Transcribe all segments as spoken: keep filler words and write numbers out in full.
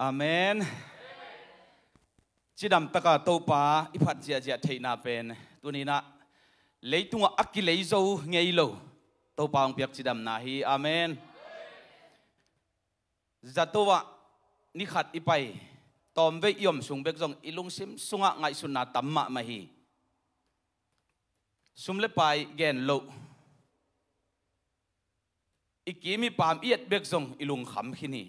Amen. Cidam taka Topa i phat ziahziah theihna pen tuni-in ah leitungah a kilei zo ngei lo Topa hong piak cidamna hi. Amen. Zato ah ni khat i pai, tawmvei i om sung bek zong i lungsim sungah ngaihsutna tam mahmah hi. Sum le pai gen loh, i kim i pam i et bek zong i lungkham khin hi.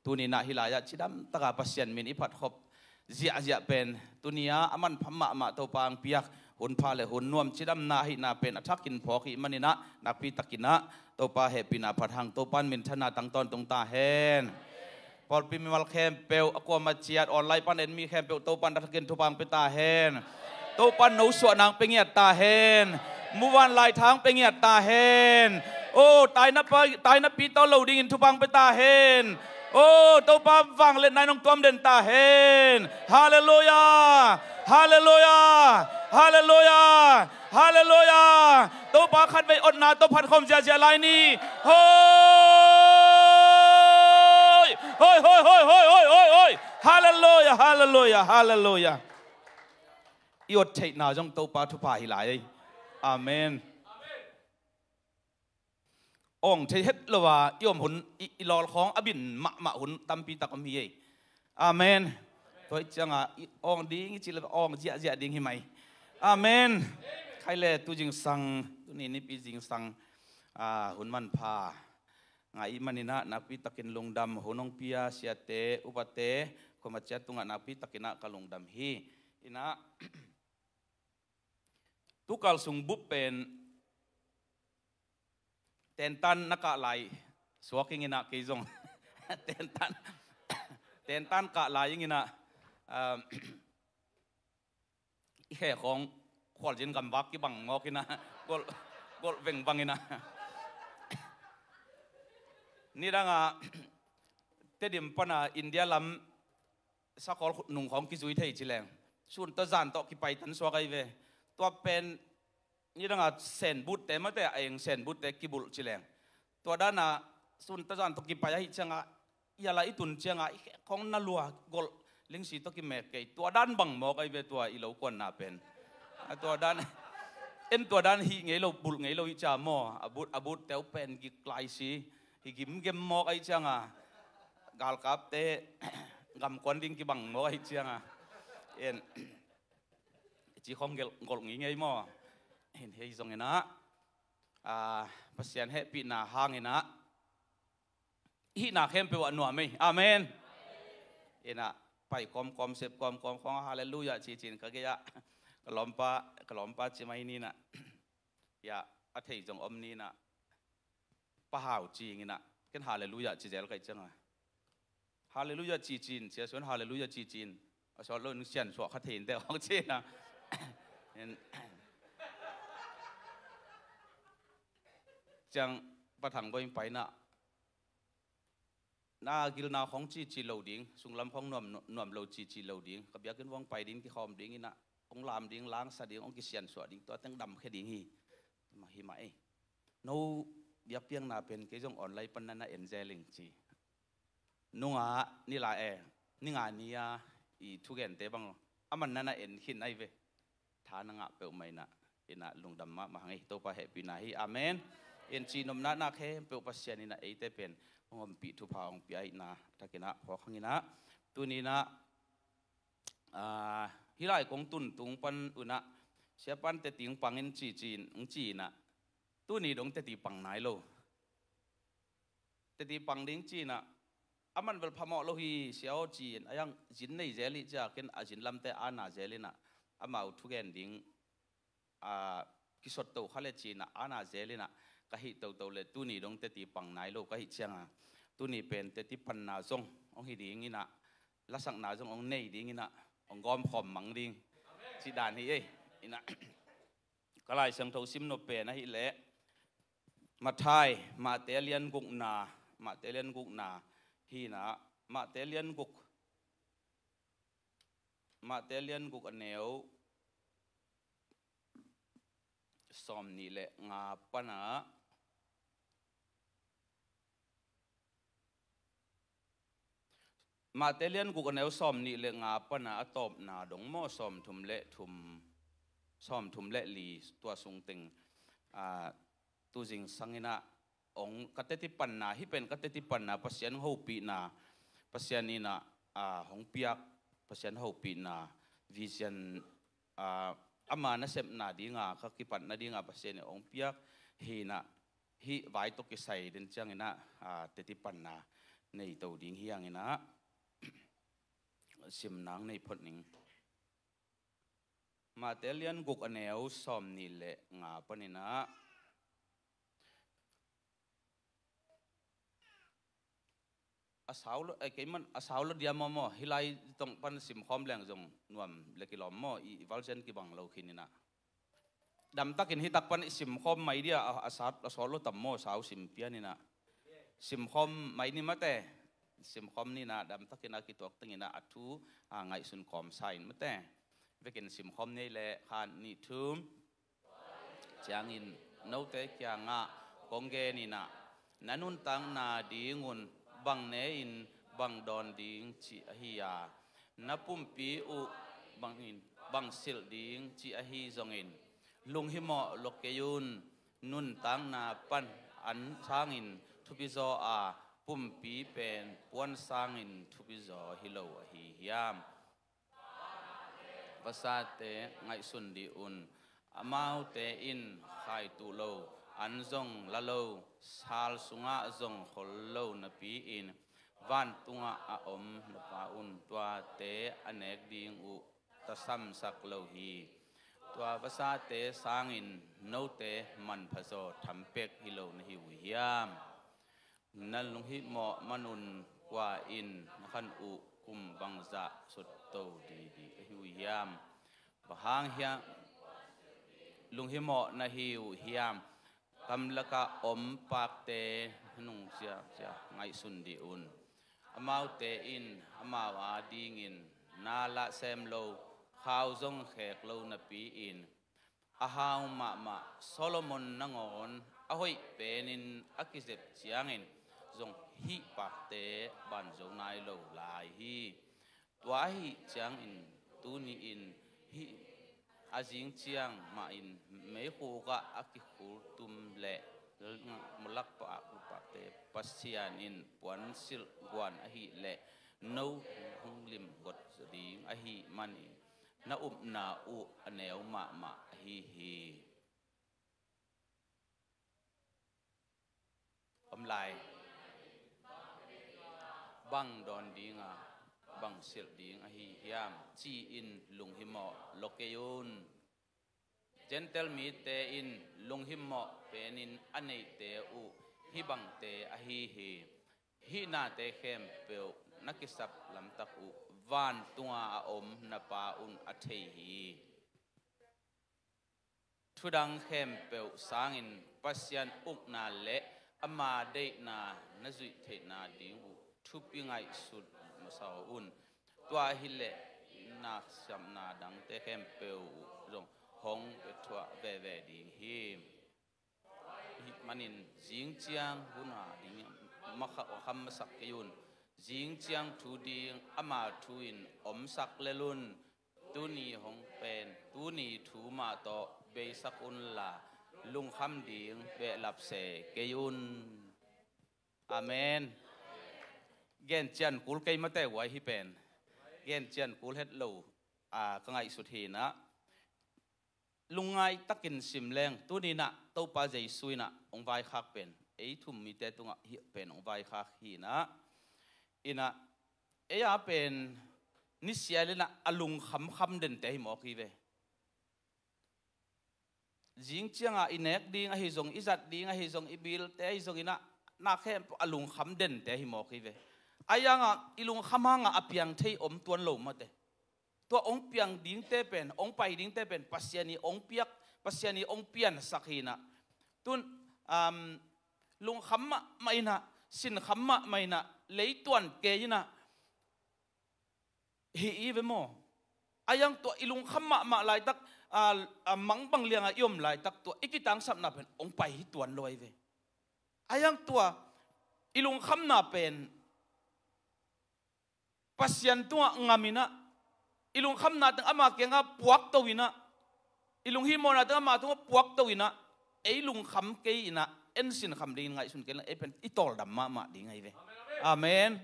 Tuni-in ah hih lai-ah cidam taka Pasian min i phat khop ziahziah pen tuni-ah a manpha mahmah Topa hong piak hun pha le hun nuam cidamna ahihna pen a thakin phawk hi manin ah nakpi takin ah Topa hehpihna phat hang, Topa in minthanna tang tawntung ta hen. Pawlpi mimal khempeuh, a kuamah ciat online pan en mi khempeuh Topa in a thakin thupha hong pia ta hen. Topa in nosuahna hong pia ngiat ta hen. Muvanlai tha hong pia ngiat ta hen. Oh, taina pa, taina pi tawh lo dingin thupha hong pia ta hen. Oh, Topa vangliatna in hong tuam den ta hen. Halleluiah. Halleluiah. Halleluiah. Halleluiah. Topa khatvei otna tawh phat khawm ziahziah lai ni. Hoi. Hoi, hoi, hoi. Halleluiah. Halleluiah. Halleluiah. I ot theihna zong Topa thupha hi lai ei. Amen. Awng thei het lo a i om hun, i, i lawlkhawng a bin mahmah hun tampi tak om hi ei. Amen. Tua hi ciangah i awng ding i cih le awng ziahziah ding hi mai. Amen. Khai le tu zingsang, tuni nipi zingsang, ah, hun manpha ngah i manin ah nakpi takin lungdam hun hong pia siate, upate, khuamah ciat tungah nakpi takin ah ka lungdam hi. In ah tukal sung bup pen tentan na kah lai suak ing in ah kei zong tentan, tentan kah lai ing in ah, um, i khe khawng khualzin gamvak kibang mawk in ah, golh, golh veng bang in ah. Nidangah Tedim pana India lam sakhawl nung khawng kizui thei ci leng, sun tawh zan tawh kipai tan suak ahi ve. Tua pen nidangah senbutte mate a eng senbutte kibulh ci leng, tua dana sun tawh zan tawh kipai ahi ciangah, i ala i tun ciangah i khek khawng na lua, golh lingsi tawh kimek kei. Tua dan bang mawk ahi ve tua i lo kuanna pen. A tua dan, en tua dan hih ngei lo, bulh ngei lo hi cia maw? A but, a butte uh pen gik lai si hi, gimgem mawk ahi cianga, galkapte gamkuan ding kibang mawk ahi cianga, en, ci khawng gelh, golh ngei ngei maw? En, hei zong in ah, ah, Pasian hehpihna hang in ah hihna khempeuh ah nuam ei. Amen. In ah pai kawmkawm, sep kawmkawm khawng halleluiah ci cin ka gei ah ka lawmpa, ka lawmpa ci mai ni in ah, ya, a thei zong om ni in ah, Pa Hau ci ing in ah, ken halleluiah ci zel ka hih cianga, halleluiah ci cin, cia suan halleluiah ci cin, a sawt lo in siansuah kha thei in te hong ci in ah. Ciang Pa Thang Bawi in pai in ah, na gilna khawng cici lo ding, sunglam khawng nuam, nuam lo cici lo ding, ka biakinn vuang pai ding, kikhawm ding in ah, hong lam ding, langsa ding, hong kisiansuah ding, tua teng damkhia ding hi. Hi mah ei. No biakpiakna pen kei zong online pan na na en zel ing ci. Nungah nila e, ninga ni-a i thugente bang a man na na en khin ahi ve. Tha na ngah peuhmah in ah, in ah lungdam mahmah hang ei, Topa hehpihna hi. Amen. En ci nopna na khempeuh Pasian in ah eite pen hong ompih, thupha hong pia ahihna takin ah phawk hang in ah, tuni in ah, ah, hih lai kong tun tung pan un ah, siapan Teting pang in ci cin, hong ci in ah, tuni dong Teti pang nai lo. Teti pang ding ci in ah, a man bel phamawh lo hi sia aw ci in, a yang zin nei zel hi cia ken a zin lamte a na zel in ah, amau thugen ding, a, kisot to kha le ci in ah, a na zel in ah, ka hih toto le tuni dong Teti pang nai lo ka hih cianga, tuni pen Teti panna zong hong hi ding in ah, lasakna zong hong nei ding in ah, hong gawmkhawm mang ding ci dan hi ei. In ah, ka Lai Siangtho sim nop pen ahih leh Matthai, Matthai lian gukna, Matthai lian gukna hi in ah, Matthai lian guk, Matthai lian guk a neu sawm nih le nga pan ah, Mate lian guk a neu sawm nih le nga pana a tawpna dong maw, sawm thum le thum, sawm thum le li, tua sung teng, ah, tu zingsang in ah, ong ka teti panna, hih pen ka teti panna, Pasian hopihna, Pasian in ah, ah, hong piak, Pasian hopihna, vision, ah, ama nasepna dinga, ka kipatna dinga Pasian in ong piak hi in ah, hih vai tawh kisai den ciangin ah, ah, teti panna nei to ding hi hang in ah, sim nang nei phot ning. Mate lian guk a neu sawm nih le nga panin ah, a sau lo, eh, keiman a sau lo dia maw maw, hih lai tong pan simkhawm leng zong nuam le kilawm maw, i, i valzen kibang lo khin in ah. Damtakin hih tak pan i simkhawm mai dia, a, a sat, a sawt lo tam maw, sau sim pian in ah. Simkhawm mai ni mate, simkhawm ni in ah, damtakin a kituak teng in ah, a thu, a, ngaihsun kawmsa in mate. Vekin simkhawm ni le khan nih thum. Ciangin note kiangah kong gen in ah, na nuntakna dingun bang ne-in bang dawn ding cih ahi a, na pumpi uh bangin bang silh ding cih ahi zongin, lunghimawh lo kei un. Nuntakna pan an sangin thupi zaw a, pumpi pen puan sangin thupi zaw hi lo ahi hiam? Vasate ngaihsun dih un. Amaute in khaituh lo, an zong la lo, sal sungah zong khol lo napi-in, vantungah a om na Pa un tuate a nek ding uh tasamsak lo hi. Tua vasate sangin note manpha zaw thampek hi lo na hi uh hiam? Na lunghimawh manun kua in na khan uh kum bangzah sutto didi ka hi uh hiam? Bang hang hiam lunghimawh na hi uh hiam? Gamlakah om pakte na nungzia ngaihsun dih un. Amaute in amau adingin na lah sem lo, khau zong khek lo napi-in, a hau mahmah Solomon nangawn a hoih penin a kizep ciangin zong hih pakte banzo nai lo lai hi. Tua ahi ciangin tuni-in hih a zing ciang mahin meikhukah a kikhultum le mulak pakte Pasian in puansilh guan ahih leh no hong limgot ding ahih manin na upna uh a neu mahmah ahi hi. Om lai. Bang dawn dinga, bang silh ding ahi hiam ci-in lunghimawh lo kei un. Gentile mite in lunghimawh penin a neihte uh hih bangte ahi hi. Hih nate khempeuh na kisap lamtak uh vantunga a om na Pa un a thei hi. Thudang khempeuh sangin Pasian ukna le ama deihna na zuih theihna ding uh thupi ngaihsut masa un. Tua hileh na siamna dangte khempeuh uh zong hong pia thuah veve ding hi. Hih manin zing ciang hun a ding makha kham masak kei un. Zing ciang thu ding ama thu in omsak lel un. Tuni hong pen, tuni thu mah tawh beisak unla, lungkham ding behlap se kei un. Amen. Gen cian kul kei mate huai hi pen. Gen cian kul het lo, a, ka ngaihsut hi na. Lungngai takin sim leng, tuni na Topa Jesu ina hong vaikhak pen, ei thum mite tungah hih pen hong vaikhak hi na. Ina, ei a pen, nisial ina a lungkhamkham dente hi mawk hi ve. Zing cianga i nek ding ahi zong, i zat ding ahi zong, i bilte ahi zong ina, na khempeuh a lungkham dente hi mawk hi ve. A yanga i lungkham hanga a piang thei om tuan lo mate. Tua ong piang dingte pen, ong pai dingte pen, Pasian i ong piak, Pasian i ong piansak hi na. Tun, um, lungkham mahmah ina, sinkham mahmah ina, leituan kei ina, hi i ve maw. A yang tua i lungkham mahmah laitak, a, a mangbang lianga i om laitak tua, i kitangsapna pen, ong pai hi tuan lo ai ve. A yang tua, i lungkhamna pen, Pasian tungah ngam inah, i lungkhamna teng ama kiangah puakto inah, i lunghihmawhna teng ama tungah puakto inah, ei lungkham kei inah, en sinkham dingin ngaihsun kei inah, ei pen i tawldam mahmah ding ahi ve. Amen.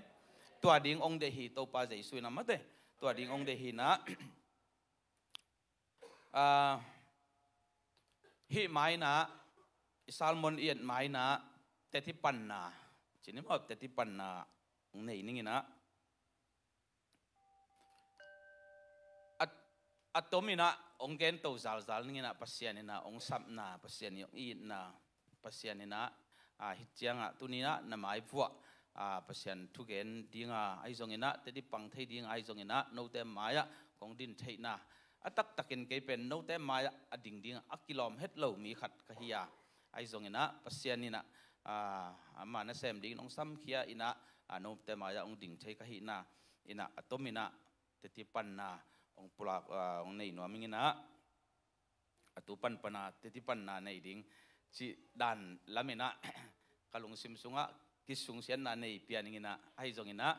Tua ding ong deih hi Topa Jesu inah mate. Tua ding ong deih hi inah. Ah, hih mai inah, i sermon i et mai inah, teci panna, cini maw, teci panna ong nei ning inah. A, a tom inah ong gento zalzal ning inah, Pasian inah ong sapna, Pasian ong itna, Pasian inah, ah, hih ciangah tuni inah na maivuah, ah, Pasian thugen dinga ahi zong inah, teci pang thei dinga ahi zong inah, note mai-ah kong din theihna, a taktakin kei pen note mai-ah a ding dingah a kilawm het lo mi khat ka hi a, ahi zong inah Pasian inah, ah, ama nasem dingin ong samkhia inah, ah, note mai-ah ong ding thei ka hihna inah, a tom inah teci panna ong pulak, ah, ong nei nuam ing inah. A tu panpana teci panna nei ding cih dan lam inah ka lungsim sungah kisungsiatna nei pian ing inah, ahi zong inah,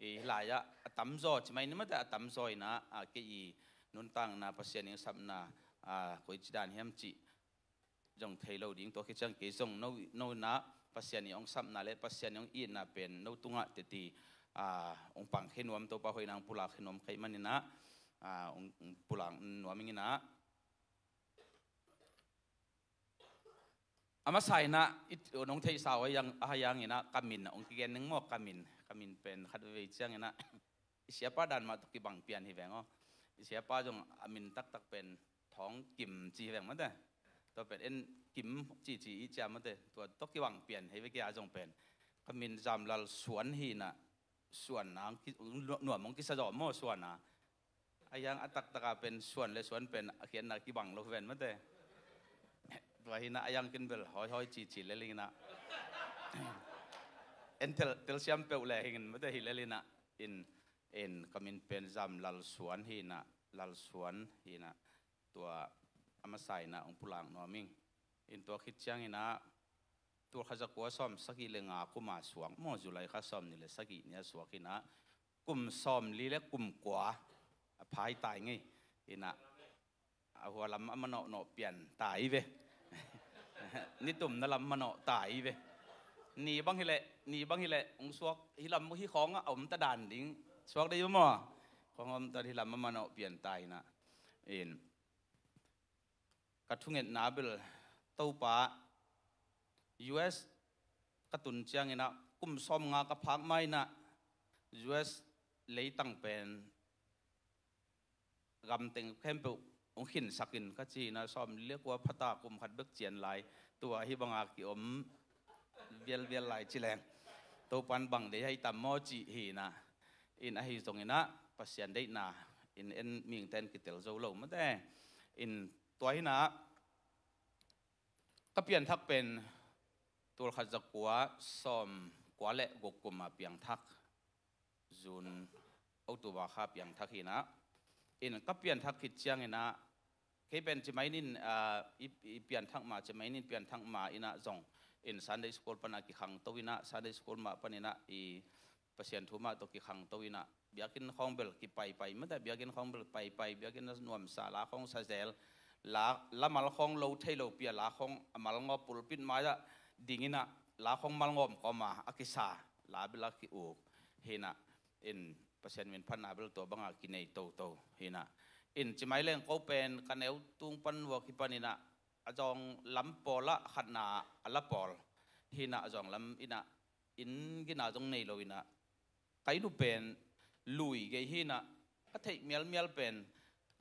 i lai-ah a tamzaw, ci mai ni mate, a tamzaw inah, a, kei i nuntakna, Pasian ong sapna, a, koici dan hiam cih zong thei lo ding, tua khit ciang kei zong no, no inah Pasian ong sapna le Pasian ong itna pen no tungah teci, a, ong pang khe nuam, Topa hoihna ong pulak khe nuam ka hih man inah, a, ong, ong pulak nuam ing inah. A masa inah, i, nong theihsa uh a hiang, a hiang inah, ka min ong kigen ning maw, ka min, ka min pen khat veivei ciang inah, i siapa dan mah tawh kibang pian hi veng aw. I siapa zong a min taktak pen Thawng Kim ci hi veng mate. Tua pen en Kim cici i cia mate. Tua tawh kibang pian hi ve, kei a zong pen. Ka min Zamlal Suan hi inah, Suan a, ki-, nu-, nuam ong kisa zaw maw Suan a. A hiang a taktaka pen Suan le Suan pen a khiatna kibang lo hi ven mate. Tua hi inah a hiang kin bel hawihawih cici lel ing inah. En tel, telsiam peuh le hing in mate hi lel inah. In, in ka min pen Zamlal Suan hi inah, Lal Suan hi inah. Tua a masa inah ong pulak nuam ing. In tua khit ciang inah, tul khat za kua sawm sagih le nga kuma suak maw, July kha sawmnih le sagih ni-a suak inah, kum sawmli le kum kua a phai tai ngei inah, a hua lam a manawhnawh pian tai ve. Nitumna lam manawh tai ve. Ni bang hileh, ni bang hileh ong suak, hih lam hih khawngah a omta dan ding suak dei maw. Khawng a omta, hih lam a manawh pian tai inah. In ka thungetna bel, Topa, U S ka tun ciang inah, kum sawmnga ka phak ma inah, U S leitang pen gamteng khempeuh ong khinsak in ka ci inah, sawmli le kua phata kum khat bek cian lai, tua hih banga kiom vialvial lai ci leng, Topan bang deih hiam maw ci hi inah. In ahi zong inah Pasian deihna in en mihingte in kitel zo lo mate. In tua hi inah, ka pianthak pen tul khat za kua sawm kua le guk kuma piangthak, June, October kha piangthak hi inah. In ka pianthak khit ciang inah, kei pen ci mai ning, ah, i, i pianthak ma, ci mai ning, pianthak ma inah zong, in Sunday school pana kikhangto inah, Sunday school mah pan inah, i Pasian thu mah tawh kikhangto inah, biakinn khawng bel kipaipai mate, biakinn khawng bel paipai, biakinn a nuamsa la khawng sa zel, la, la mal khawng lo thei lopi-a la khawng a malngawp, pulpit mai-ah ding inah la khawng malngawm kawma a kisa, la bel a ki-uk hi inah. In Pasian min phatna bel tua banga kinei toto hi inah. In ci mai leng, ko pen ka neu tung pan vua kipan inah, a zawng lam pawlah khatna a la pawl hi inah, a zawng lam inah, inn gina zong nei lo inah, ka inn uh pen lui gei hi inah, ka theih mialmial pen,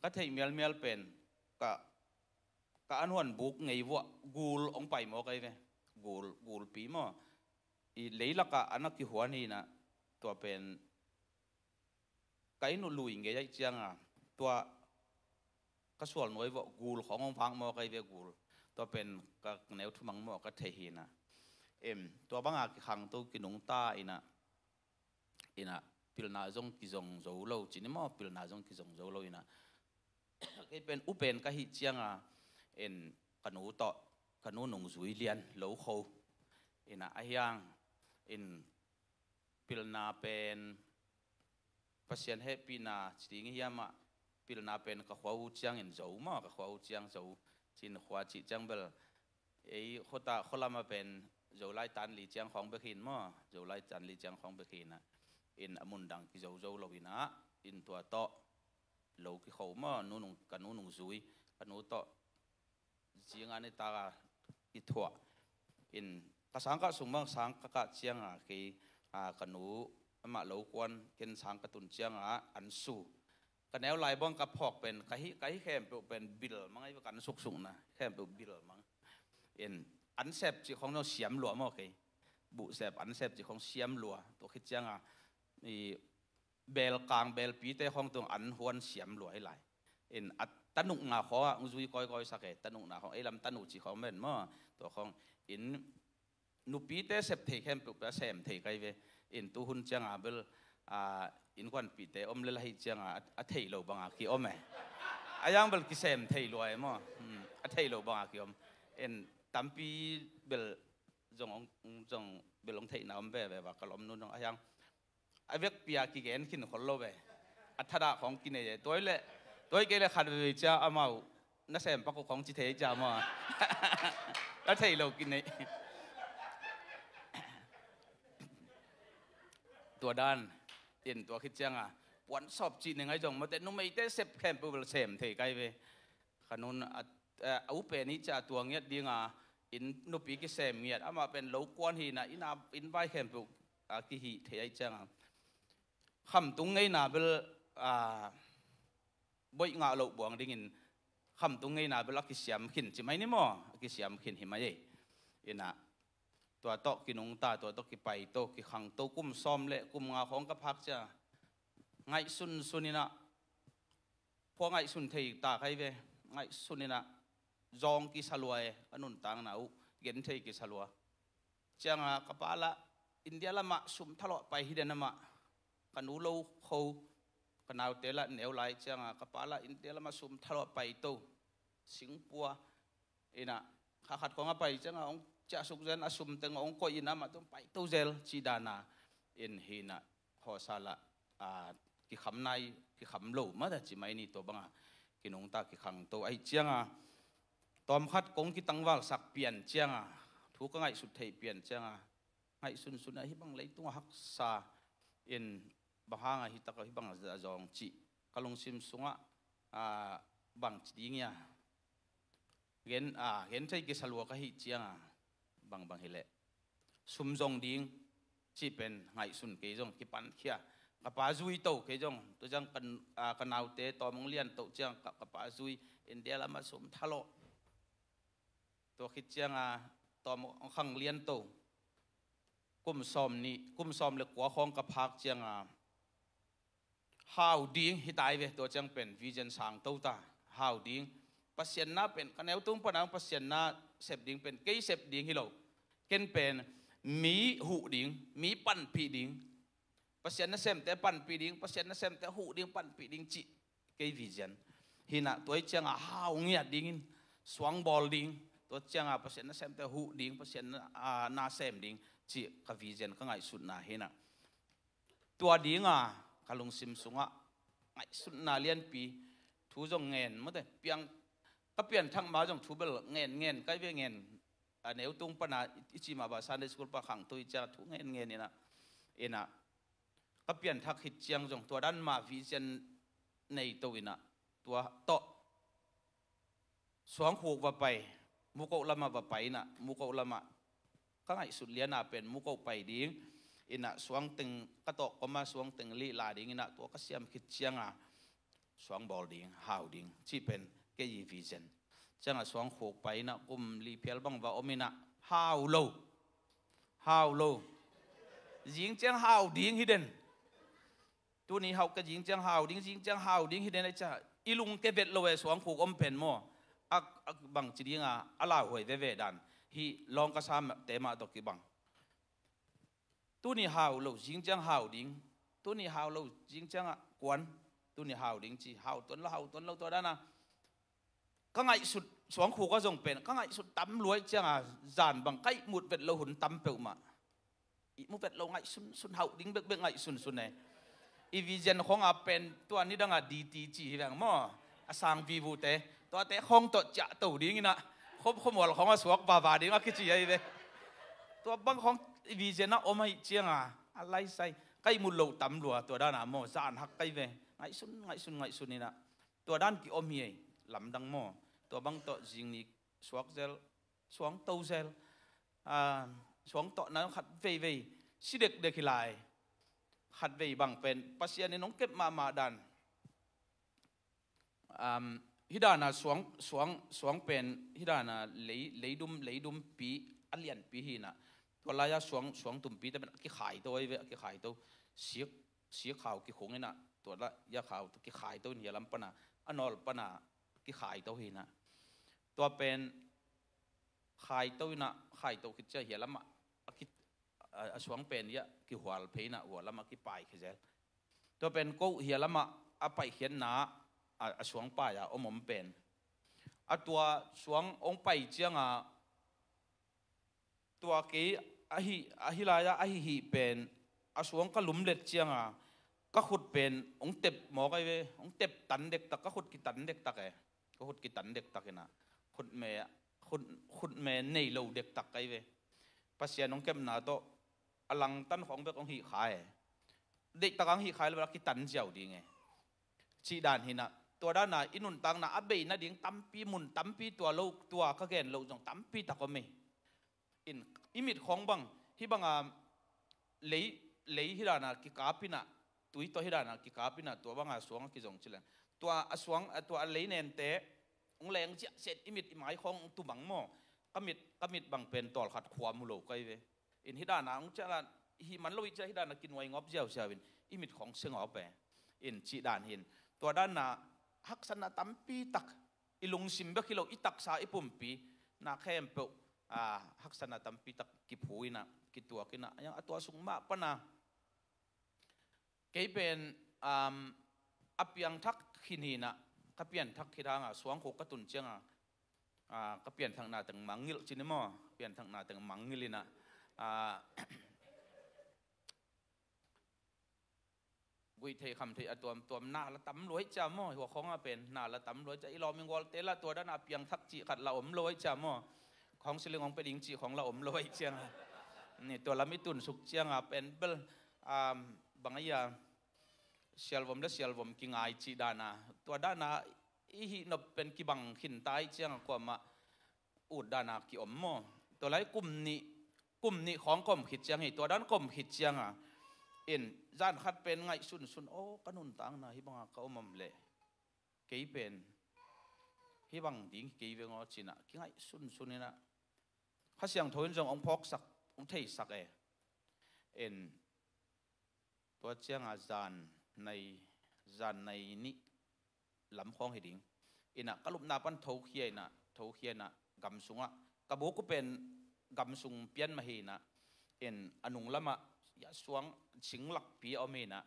ka theih mialmial pen, ka, ka an huan buk ngei vuah gul ong pai mawk ahi ve. Gul, gulpi maw, i leilakah a na kihuan hi inah, tua pen ka inn uh lui ngei ahih cianga, tua ka sual nuai vuah gul khawng ong vak mawk ahi ve, gul. Tua pen ka neu thumang maw ka thei hi inah. Em, tua banga kikhangto kinungta inah, inah pilna zong kizong zo lo, ci ni maw, pilna zong kizong zo lo inah. Kei pen upen ka hih cianga, in ka nu tawh, ka nu nungzui lian lo kho inah, a hiang in pilna pen Pasian hehpihna ci ding hiam ah, pilna pen ka khua uh ciangin Zo maw, ka khua uh ciang Zo, Cin khua cih ciang bel, ei khuata khualama pen Zolai tan li ciang khawng bek hin maw, Zolai tan li ciang khawng bek hin ah, in a mun dang kizo zo lo in ah, in tua tawh lo kikho maw, nu nung, ka nu nung zui, ka nu tawh zinga ni taka i thuah. In ka sangkah sung bang sangkah kah cianga kei, a, ka nu amah lo kuan ken sangkah tun cianga an su. Ka neu lai bang ka phawk pen, ka hi, ka hi khempeuh pen bil mang ai, kan suksukna khempeuh bil mang. In an sep cih khawng zong siam lua maw kei. Buh sep, an sep cih khawng siam lua. Tua khit cianga i belkang belpite khawng tung an huan siam lua hi lai. In a tanukna khawng ah zui kawikawi sak e, tanukna khawng, ei lam tanu cih khawng men maw. Tua khawng in nupite sep thei khempeuh pia sem thei kai ve. In tuhun cianga bel, a, innkuanpihte om le la hi cianga a, a thei lo banga ki om e. A yang bel kisem thei lua e maw. Hmm, a thei lo banga ki om. In tampi bel zong ong, zong bel ong theihna om veve va ka lawm nu zong a yang a vekpi a kigen khin khol lo ve. A thadah khawng kinei e. Tuai le, tuai kei le khat veve cia amau na sem pak uh khawng ci thei cia maw. A thei lo kinei. Tua dan in tua khit cianga puan sawp cih ni ngai zong mawte numeite sep khempeuh bel sem thei kai ve. Ka nun a, a upen i ca tua ngiat dinga in nupi kisem ngiat, amah pen lo kuan hina, ina, in vai khempeuh a kihih thei ai cianga khamtung ngeina bel, a, boih ngah loh buang dingin khamtung ngeina bel a kisiam khin ci mai ni maw, a kisiam khin hi mai ei. Ina tua tawh kinungta, tua tawh kipaito, kikhangto, kum sawm le kum nga khawng ka phak cia ngaihsunsun ina khua ngaihsun thei ta kai ve. Ngaihsun ina zawng kisa lua e, ka nuntakna uh gen thei kisa lua. Cianga ka pa lah India lamah sum thalawh pai hi den amah, ka nu lo kho, ka naute lah neu lai cianga ka pa lah India lamah sum thalawh pai to, singpua ina kha khat khawng a pai cianga ong ciahsuk zen, a sum teng ong koih ina amah tung pai to zel ci dana in hina khawsa lah, a, kikham nai, kikham lo mata ci mai ni. Tua banga kinungta kikhangto ai cianga tawmkhat kong kitangvalsak pian cianga thu ka ngaihsut theih pian cianga ngaihsunsun a hi bang leitunga haksa in bang hanga hi taka hi bang a zawng cih ka lungsim sungah, a, bang ci ding ia gen, a, gen thei kisa lua ka hih cianga bangbang hileh sum zong ding cih pen ngaihsun kei zong kipankhia. Ka pa zui to kei zong tu ciang ka, a, ka naute tawm ong lian to ciang ka, ka pa zui India lamah sum thalawh. Tua khit cianga tawm ong khang lian to. Kum sawm nih, kum sawm le kua khawng ka phak cianga hau ding hi tai ve. Tua ciang pen vision sang to ta. Hau ding, Pasian na pen ka neu tung pana Pasian na sep ding pen kei sep ding hi lo. Ken pen mi huh ding, mi panpih ding, Pasian na semte panpih ding, Pasian na semte huh ding, panpih ding cih kei vision hina. Tua i cianga hau ngiat dingin suang bawl ding, tua cianga Pasian na semte huh ding, Pasian na, a, na sem ding cih ka vision ka ngaihsutna hina. Tua dinga ka lungsim sungah ngaihsutna lianpi thu zong ngen mawte piang, ka pianthak ma zong thu bel ngen ngen kai ve ngen. A neu tung pana i, i ci mah ba Sunday school pa khangto i cianga thu ngen ngen ina, ina ka pianthak hit ciang zong tua dan mah vision nei to ina tua tawh suangkhuk va pai, mukoh lamah va pai ina, mukoh lamah ka ngaihsut liana pen mukoh pai ding ina, suangteng ka tawh koma suangteng lih la ding ina, tua ka siam khit cianga suang bawl ding, hau ding cih pen kei i vision. Cianga suangkhuk pai ina kum li phial bang va om ina, hau lo, hau lo. Zing ciang hau ding hi den. Tuni hau ka zing ciang hau ding, zing ciang hau ding hi den ai cia. I lung ke vet lo e suangkhuk om pen maw. Ak, ak bang ci dinga a lauhuai veve dan hi lawng ka sa te mah tawh kibang. Tuni hau lo zing ciang hau ding, tuni hau lo zing ciangah kuan, tuni hau ding ci, hau tuan lo, hau tuan lo tua dana ka ngaihsut suangkhuk a zong pen ka ngaihsut tam luai cianga zan bang ka ihmut vet lo hun tam peuhmah. Ihmu vet lo ngaihsunsun, hauh ding bekbek ngaihsunsun e. i vision khong a pen tua nidang a D T ci hi veng maw. A sang vivute tuate khong tawh ciah to ding inah, khom khom wal khong a suak vava ding a kici ahi ve. Tua bang khong i vision a om ahi cianga a laisai kai mu lo tam lua, tua dana maw zan hak kai ve. Ngaihsun ngaihsun ngaihsun inah tua dan ki om hi ei. Lamdang maw, tua bang tawh zingni suak zel, suang to zel, ah, suang tawh na khat veivei si dekdek hi lai. Khat vei bang pen Pasian in hong kep mahmah dan. Um, hidana suang, suang, suang pen hidana lei, leidum, leidumpi a lianpi hinah. Tua laia suang, suang tumpi te pen a kikhai to ahi ve, a kikhai to. Sik, sik khau kikhung inah tua laia khau kikhai to in hia lam pana, a nawl pana kikhai to hinah. Tua pen khai to inah, khai to khit cia hia lamah a ki, a, a suang pen ia kihual phei inah hua lamah kipai khizel. Tua pen ko hia lamah a paikhiatna a, a suang pai a om om pen. A tua suang hong pai cianga tua kei ahi, ahi laia ahi hih pen a suang ka lumlet cianga ka khut pen hong tep mawk ahi ve, hong tep tan dektak, ka khut kitan dektak e. Ka khut kitan dektak inah khutme, khut, khutme nei lo dektak kai ve. Pasian hong kepna tawh a langtan khong bek hong hih khai e. Deihtak ang hih khai lo a kitan ziau ding e. Cih dan hinah tua dana i nuntakna a bei nading tampi, mun tampi tua lo, tua ka gen loh zong tampi tak om ei. In i mit khong bang hih banga lei, lei hidana kikap inah, tui tawh hidana kikap inah tua banga suang a kizong cileng. Tua a suang, tua a lei nente hong leng ziahset i mit i mai khong hong tumang maw. Ka mit, ka mit bang pen tawlkhat khua mu lo kai ve. In hidana hong ciala hih man lo i cia hidana kinuai ngawp ziauziau in i mit khong sengawp e. In cih dan hin tua dana haksatna tampi tak, i lungsim bek hi lo i taksa i pumpi na khempeuh, ah, haksatna tampi tak kiphu inah, kituak inah, a tua sung mah pana kei pen, um, a piangthak khin hinah, ka pianthak khit hanga suangkhuk ka tun cianga, ah, ka pianthakna teng mangngilh cin i maw, pianthakna teng mangngilh inah, ah, guih theih kham theih a tuamtuam na la tam luai cia maw, hua khong a pen na la tam luai cia, i lawm i gualte la tua dana piangthak cih khat la om luai cia maw, khong siling hong pe ding cih khong la om luai cianga. Ni tua lam i tunsuk cianga pen bel, um, bang aia sialvom le sialvom kingai cih dana, tua dana i hih nop pen kibang khinta i cianga kuamah ut dana kiom maw. Tua lai kum nih, kum nih khawng ka om khit ciang hi, tua dan ka om khit cianga in zan khat pen ngaihsunsun, aw, ka nuntakna hih banga ka om om leh kei pen hih bang ding hi kei veng aw cinah kingaihsunsun inah Kha Siangtho in zong hong phawksak, hong theisak e. In tua cianga zan nai, zan nai nih lam khawng hi ding. Inah ka lupna pan thokhia inah, thokhia inah gam sungah ka buk uh pen gam sung pian mah hi inah, in a nung lamah ia suang sing lakpi a om hi inah,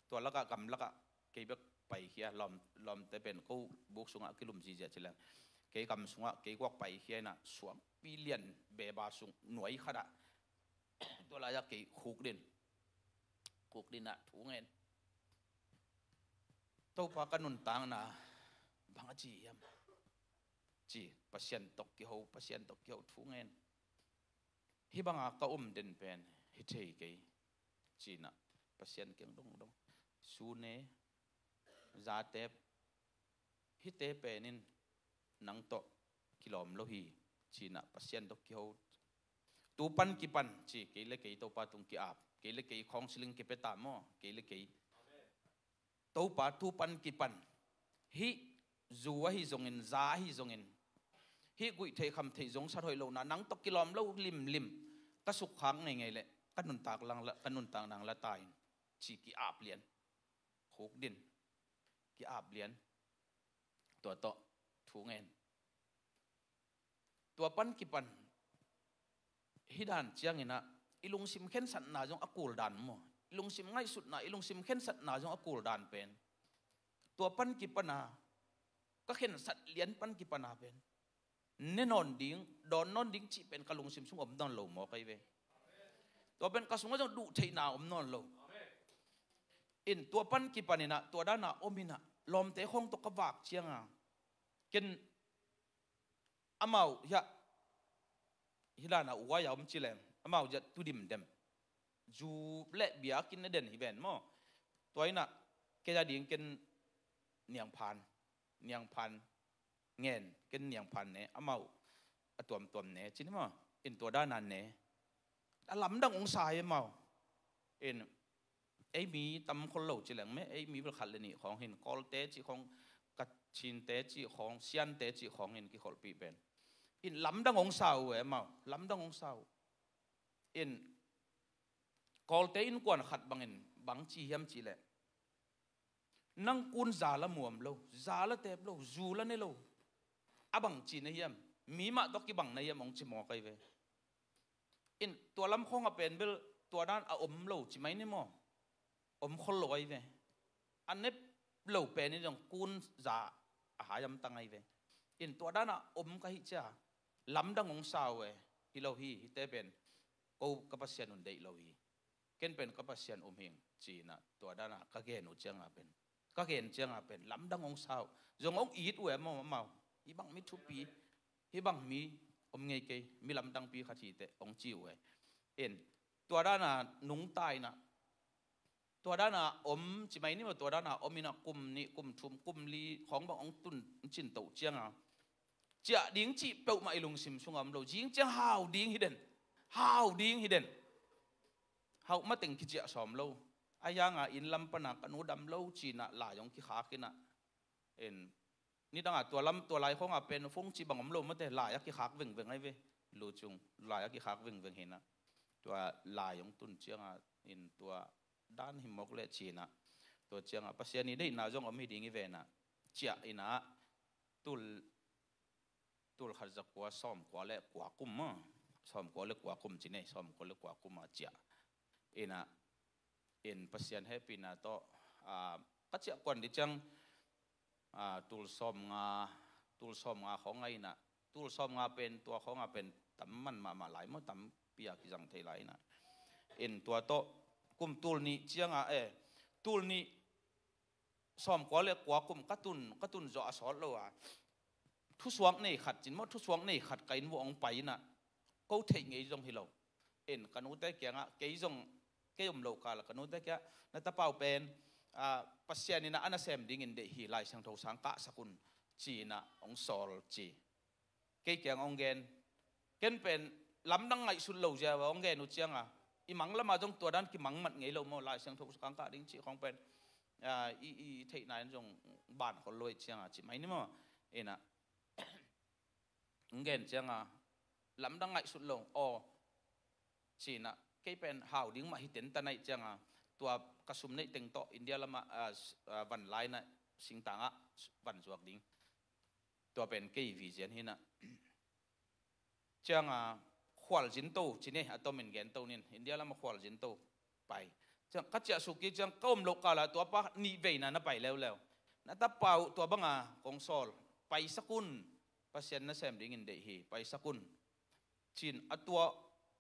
tua lakah gam lakah kei bek paikhia, lawm, lawmte pen ko buk sungah kilum zizia cileng kei gam sungah kei guak paikhia inah suangpi lian beba sung nuai khatah tua lai-ah kei khukdin, khukdin ah thu ngen. Topa ka nuntakna bang a ci hiam? Ci, Pasian tawh kiho, Pasian tawh kiho thu ngen. Hih banga ka um den pen hi thei kei. Cinah Pasian kiang dongdong. Sune, zatep, hihte penin nang tawh kilawm lo hi. Cinah Pasian tawh kiho. Tu pan kipan ci, kei le kei Topa tung ki-ap. Kei le kei khawng siling kipia ta maw? Kei le kei Topa tu pan kipan hih zu ahi zongin, za ahi zongin, hih guih theih kham theih zong sat hoih lohna nang tawh kilawm lo limlim ka sukkhak ngeingei leh ka nuntak lang la, ka nuntak nang la ta in ci ki-ap lian. Khukdin, ki-ap lian. Tua tawh thu ngen. Tua pan kipan hih dan cianginah i lungsim khensatna zong a kul dan maw? I lungsim ngaihsutna, i lungsim khensatna zong a kul dan pen tua pan kipana ka khensat lian pan kipana pen ne nawn ding, dawn nawn ding cih pen ka lungsim sung om nawn lo maw kai ve? Tua pen ka sungah zong duh theihna om nawn lo. In tua pan kipan inah, tua dana om inah, lawmte khawng tawh ka vak cianga, ken amau hiah, hi dana uaia om ci leng, amau hiah tu dimdem. Zu le biakinn a den hi ven maw. Tua inah, kei a ding ken niangphan, niangphan ngen, ken niangphan ne, amau a tuamtuam ne, ci ni maw. In tua dana ne. A lamdang ong sa hi amau. In ei mi tam khol lo ci leng meh, ei mi bel khat le nih khawng hin, Kawlte cih khawng, Kachinte cih khawng, Siante cih khawng hin kikholhpih pen. In lamdang ong sa uh e amau, lamdang ong sa uh. In Kawlte innkuan khat bangin bang ci hiam cih leh, nang kun za la muam lo, za la tep lo, zu la ne lo, a bang ci na hiam, mi mah tawh kibang na hiam ong ci mawk ahi ve. In tua lam khawng a pen bel tua dan a om lo ci mai ni maw. Om khol lo ahi ve. A nep lo pen in zong kun za a hai amtang ahi ve. In tua dan a om ka hih cia, lamdang ong sa uh e. Hi lo hi, hite pen ko ka Pasian un deih lo hi. Ken pen ka Pasian um hing, ci inah tua dana ka gen uh cianga pen, ka gen cianga pen lamdang ong sa uh. Zong ong it uh e maw, amau, hih bang mi thupi, hih bang mi om ngei kei, mi lamdangpi khat hi teh ong ci uh e. In tua dana nungta inah, tua dana om ci mai ni maw, tua dana om inah kum nih, kum thum, kum li khawng bang ong tun cin toh cianga, ciah ding cih peuhmah i lungsim sungah om lo. Zing ciang hau ding hi den, hau ding hi den. Hauh mateng kiciah sawm lo. A hianga inn lam pana ka nu dam lo ci inah lai ong kikhak inah. In nidanga tua lam, tua lai khawnga pen phone cih bang om lo mate, lai a kikhak vengveng ahi ve. Lu cung lai a kikhak vengveng hi inah. Tua lai ong tun cianga in tua dan hi mawk leh ci inah, tua cianga Pasian i deihna zong om hi ding hi ve inah. Ciah inah, tul, tul khat za kua sawmkua le kua kum maw, sawmkua le kua kum ci nei, sawmkua le kua kum a ciah inah. In Pasian hehpihna tawh, ah, ka ciah kuan dih ciang, ah, tul sawmnga, tul sawmnga khawng a inah, tul sawmnga pen, tua khawnga pen tam man mahmah lai maw, tampi a kizang thei lai inah. In tua tawh kum tul nih cianga, eh, tul nih sawmkua le kua kum ka tun, ka tun zawh a sawt lo a, thusuak nei khat cin maw, thusuak nei khat ka inn vuah ong pai inah, ko theih ngei zong hi lo. In ka nute kiangah, kei zong, kei om loh kal ka nute kiangah, na tapau pen, ah, Pasian inah a nasem dingin deih hi, Lai Siangtho sang kahsak un, ci inah ong sawl ci. Kei kiang ong gen. Ken pen lamdang ngaihsut lo zia ong gen uh cianga, i mang lama zong tua dan kimang mat ngei lo maw, Lai Siangtho sang kah ding cih khawng pen, ah, i, i theihna in zong ban khol lo hi cianga ci mai ni maw. Inah ong gen cianga, lamdang ngaihsut lo, aw, ci inah, kei pen hau ding mah hi tenta naih cianga, tua ka sum neih teng tawh India lamah, ah, s-, ah, van lai inah, singtangah van zuak ding. Tua pen kei vision hi inah. Cianga khualzinto ci nei, a tomin gento nin, India lama khualzinto pai. Ciang ka ciah suk kik ciang ka om loh kala tua pa nih veina na pai leuleu. Na tapau tua banga kong sawl, paisak un, Pasian nasem dingin deih hi, paisak un, ci in. A tua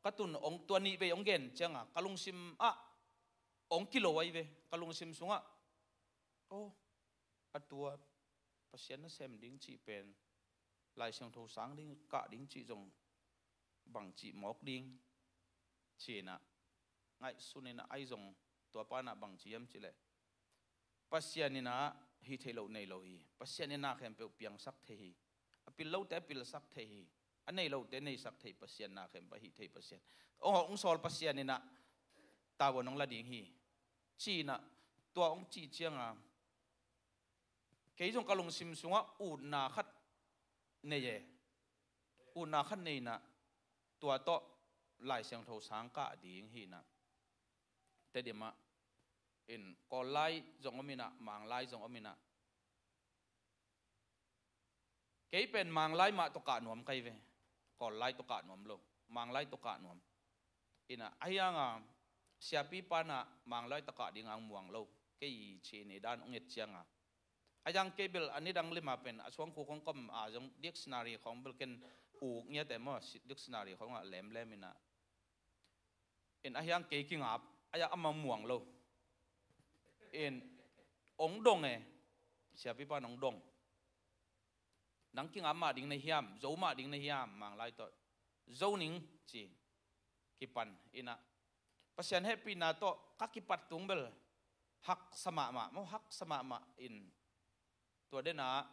ka tun ong, tua nih vei ong gen cianga ka lungsim ah ong kilo ahi ve, ka lungsim sungah. Oh, a tua Pasian nasem ding cih pen, Lai Siangtho sang ding, kah ding cih zong bang cih mawk ding, ci inah, ngaihsun inah, ahi zong tua panah bang ci hiam cih leh, Pasian inah hih theih loh nei lo hi, Pasian inah khempeuh piangsak thei hi, a pil lote a pilsak thei hi, a nei lote neisak thei Pasian, na khempeuh a hih thei Pasian. Ong hawh ong sawl Pasian inah tavuan ong la ding hi, ci inah, tua ong cih cianga kei zong ka lungsim sungah utna khat nei e. Utna khat nei inah, tua tawh Lai Siangtho sang kah ding hi inah. Tedim ah, in Kawl lai zong om inah, Mang lai zong om inah. Kei pen Mang lai mah tawh kah nuam ka hi ve. Kawl lai tawh kah nuam lo, Mang lai tawh kah nuam. Inah, ahi hanga siapi panah Mang lai tawh kah ding ang muang lo. Kei cih ni dan ong et cianga, ahi hang kei bel a nidang lima pen a suangkhu khong kom a zong dictionary khong bel ken uk ngiate maw, dictionary khongah lemlem inah. In ahi hang kei kingap, ahi hang amah muang lo. in ong dong e, siapipa in ong dong. Nang kingam mah ding na hiam, zo mah ding na hiam, Manglai tawh zo ning ci kipan inah, Pasian hehpihna tawh ka kipat tung bel haksa mahmah maw, haksa mahmah in. Tua denah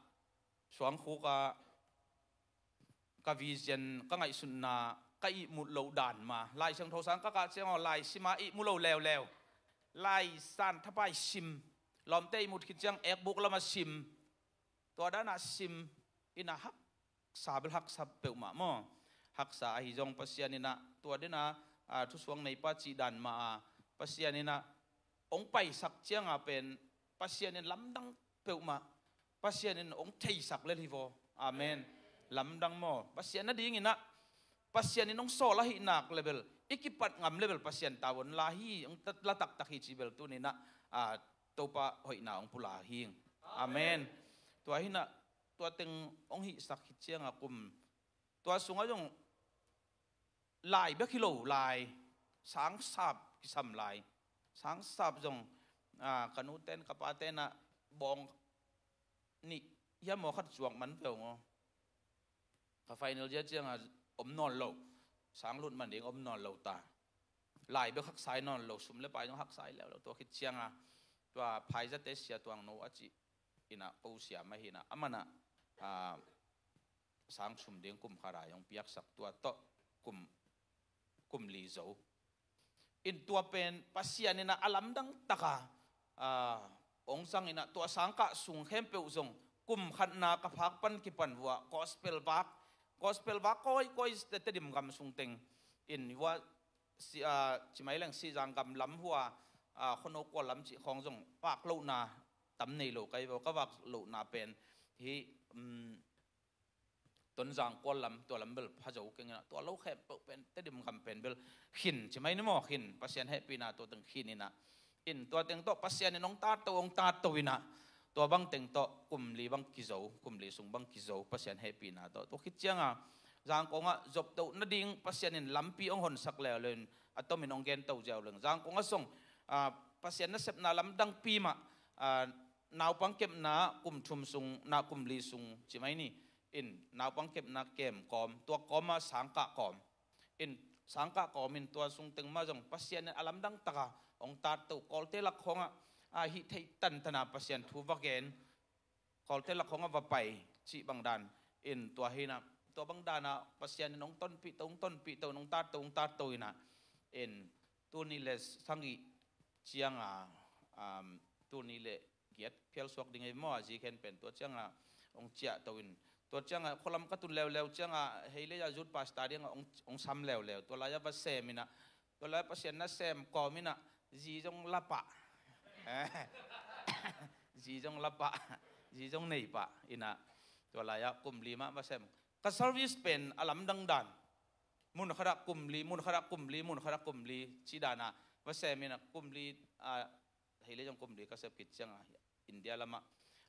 suangkhuk ah ka vision, ka ngaihsutna, ka ihmut loh dan mah, Lai Siangtho sang ka kah ciang aw, lai sim a ihmu lo leuleu. Lai San Thapai sim, lawmte ihmut khit ciang ekbuk lamah sim. Tua danah sim inah haksa bel haksa peuhmah maw. Haksa ahi zong Pasian inah tua denah, ah, thusuang neipa cih dan mah a, Pasian inah ong paisak cianga pen Pasian in lamdang peuhmah, Pasian in ong theisak lel hi vaw. Amen. Lamdang maw. Pasian nadinginah Pasian in ong sawl ahih nak le bel, i kipat ngam le bel Pasian tavuan la hi, ong tat-, la taktak hi ci bel tuninah, ah, Topa hoihna ong pula hi. Amen. Tua hinah tua teng ong hihsak hi cianga kum, tua sungah zong lai bek hi lo lai, sangsap kisam lai. Sangsap zong, ah, ka nuten ka patenah bawng nih hiam maw khat zuak man veu ngaw. Ka final year cianga om nawn lo, sang lut man ding om nawn lo ta. Lai bek haksai nawn lo, sum le pai zong haksai leuleu. Tua khit cianga tua phaizate sia tuang no a cih inah ko siam ahi inah, amanah, ah, sang sum ding kum khat a hong piaksak, tua tawh kum, kum li zo. In tua pen Pasian inah a lamdang taka, ah, ong zang inah tua sangkah sung khempeuh zong kum khatna ka phak pan kipan vua gospel vak, gospel vak kawikawi Tedim gam sung teng in vua si, ah, cimai leng Sihzang gam lam hua, ah, Khuano kual lam cih khawng zong vak lohna tam nei lo kai vua, ka vak lohna pen hi, um, Tonzang kual lam, tua lam bel pha zo keng inah, tua lo khempeuh pen Tedim gam pen bel khin, cimai ni maw, khin, Pasian hehpihna tua teng khin inah. In tua teng tawh Pasian in ong tatto, ong tatto inah, tua bang teng tawh kum li bang kizo, kum li sung bang kizo, Pasian hehpihna tawh. Tua khit cianga Zangkongah zoptoh nading Pasian in lampi ong honsak leuleu in, a tomin ong gento ziau leng. Zangkongah zong, ah, Pasian nasepna lamdangpi mah, ah, naupang kepna kum thum sung, na kum li sung cimai ni. In naupang kepna kem kawm, tua kawmah sangkah kawm. In sangkah kawm in tua sung teng mah zong Pasian in a lamdang taka ong tatto, Kawlte lak khawngah, ah, hih theih tantana Pasian thu va gen, Kawlte lak khawngah va pai cih bang dan. In tua hinah, tua bang danah Pasian in ong tonpihto, ong tonpihto, ong tatto, ong tatto inah. In tul nih le sagih cianga, um, tul nih le giat phial suak ding ei maw, a zi khen pen tua cianga ong ciahto in. Tua cianga khualam ka tun leuleu cianga hei le a zut pasta dinga ong, ong sam leuleu. Tua lai-ah va sem inah, tua lai-ah Pasian nasem kawm inah, zi zong la pah. Zi zong la pah, zi zong nei pah inah. Tua lai-ah kum li mah va sem. Ka service pen a lamdang dan. Mun khatah kum li, mun khatah kum li, mun khatah kum li cih danah va sem inah kum li, ah, hei le zong kum li ka sep khit cianga India lamah,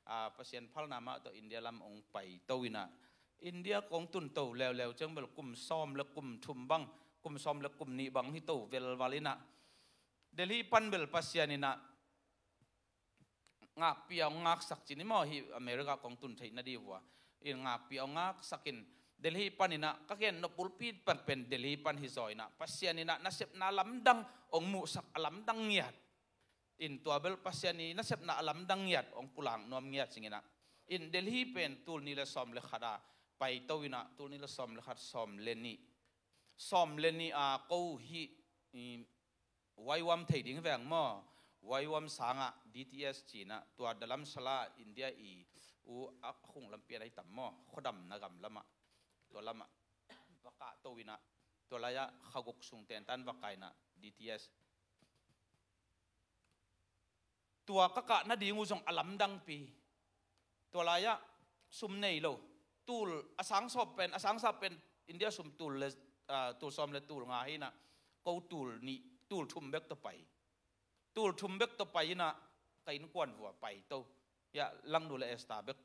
ah, Pasian phalna mah tawh India lam ong paito inah. India kong tunto leuleu ciang bel kum sawm le kum thum bang, kum sawm le kum nih bang hito velval inah. Delhi pan bel Pasian inah ngakpih a ong ngaksak ci ni maw, hih America kong tun theih nading vua. In ngakpih a ong ngaksak in Delhi pan inah, ka gen nop bulpi pan pen Delhi pan hi zaw inah, Pasian inah nasepna lamdang ong muhsak a lamdang ngiat. In tua bel Pasian i nasepna a lamdang ngiat ong pulak nuam ngiat cing inah. In Delhi pen tul nih le sawm le khat a paito inah, tul nih le sawm le khat, sawm le nih, sawm le nih a ko hih, i, Waiwam thei ding veng maw. Waiwam sangah D T S cinah, tua Dharamshala India i u a khung lampi a dai tam maw, khuadamna gam lamah, tua lamah va kahto inah, tua lai-ah kha guk sung tentan va kai inah D T S. Tua ka kah nading uh zong a lamdangpi. Tua lai-ah sum nei lo. Tul a sangsawp pen, a sangsap pen India sum tul le, ah, tul sawm le tul nga hi inah, ko tul nih, tul thum bek tawh pai. Tul thum bek tawh pai inah ka innkuan vua paito. Hiah Langnu le Esther bek.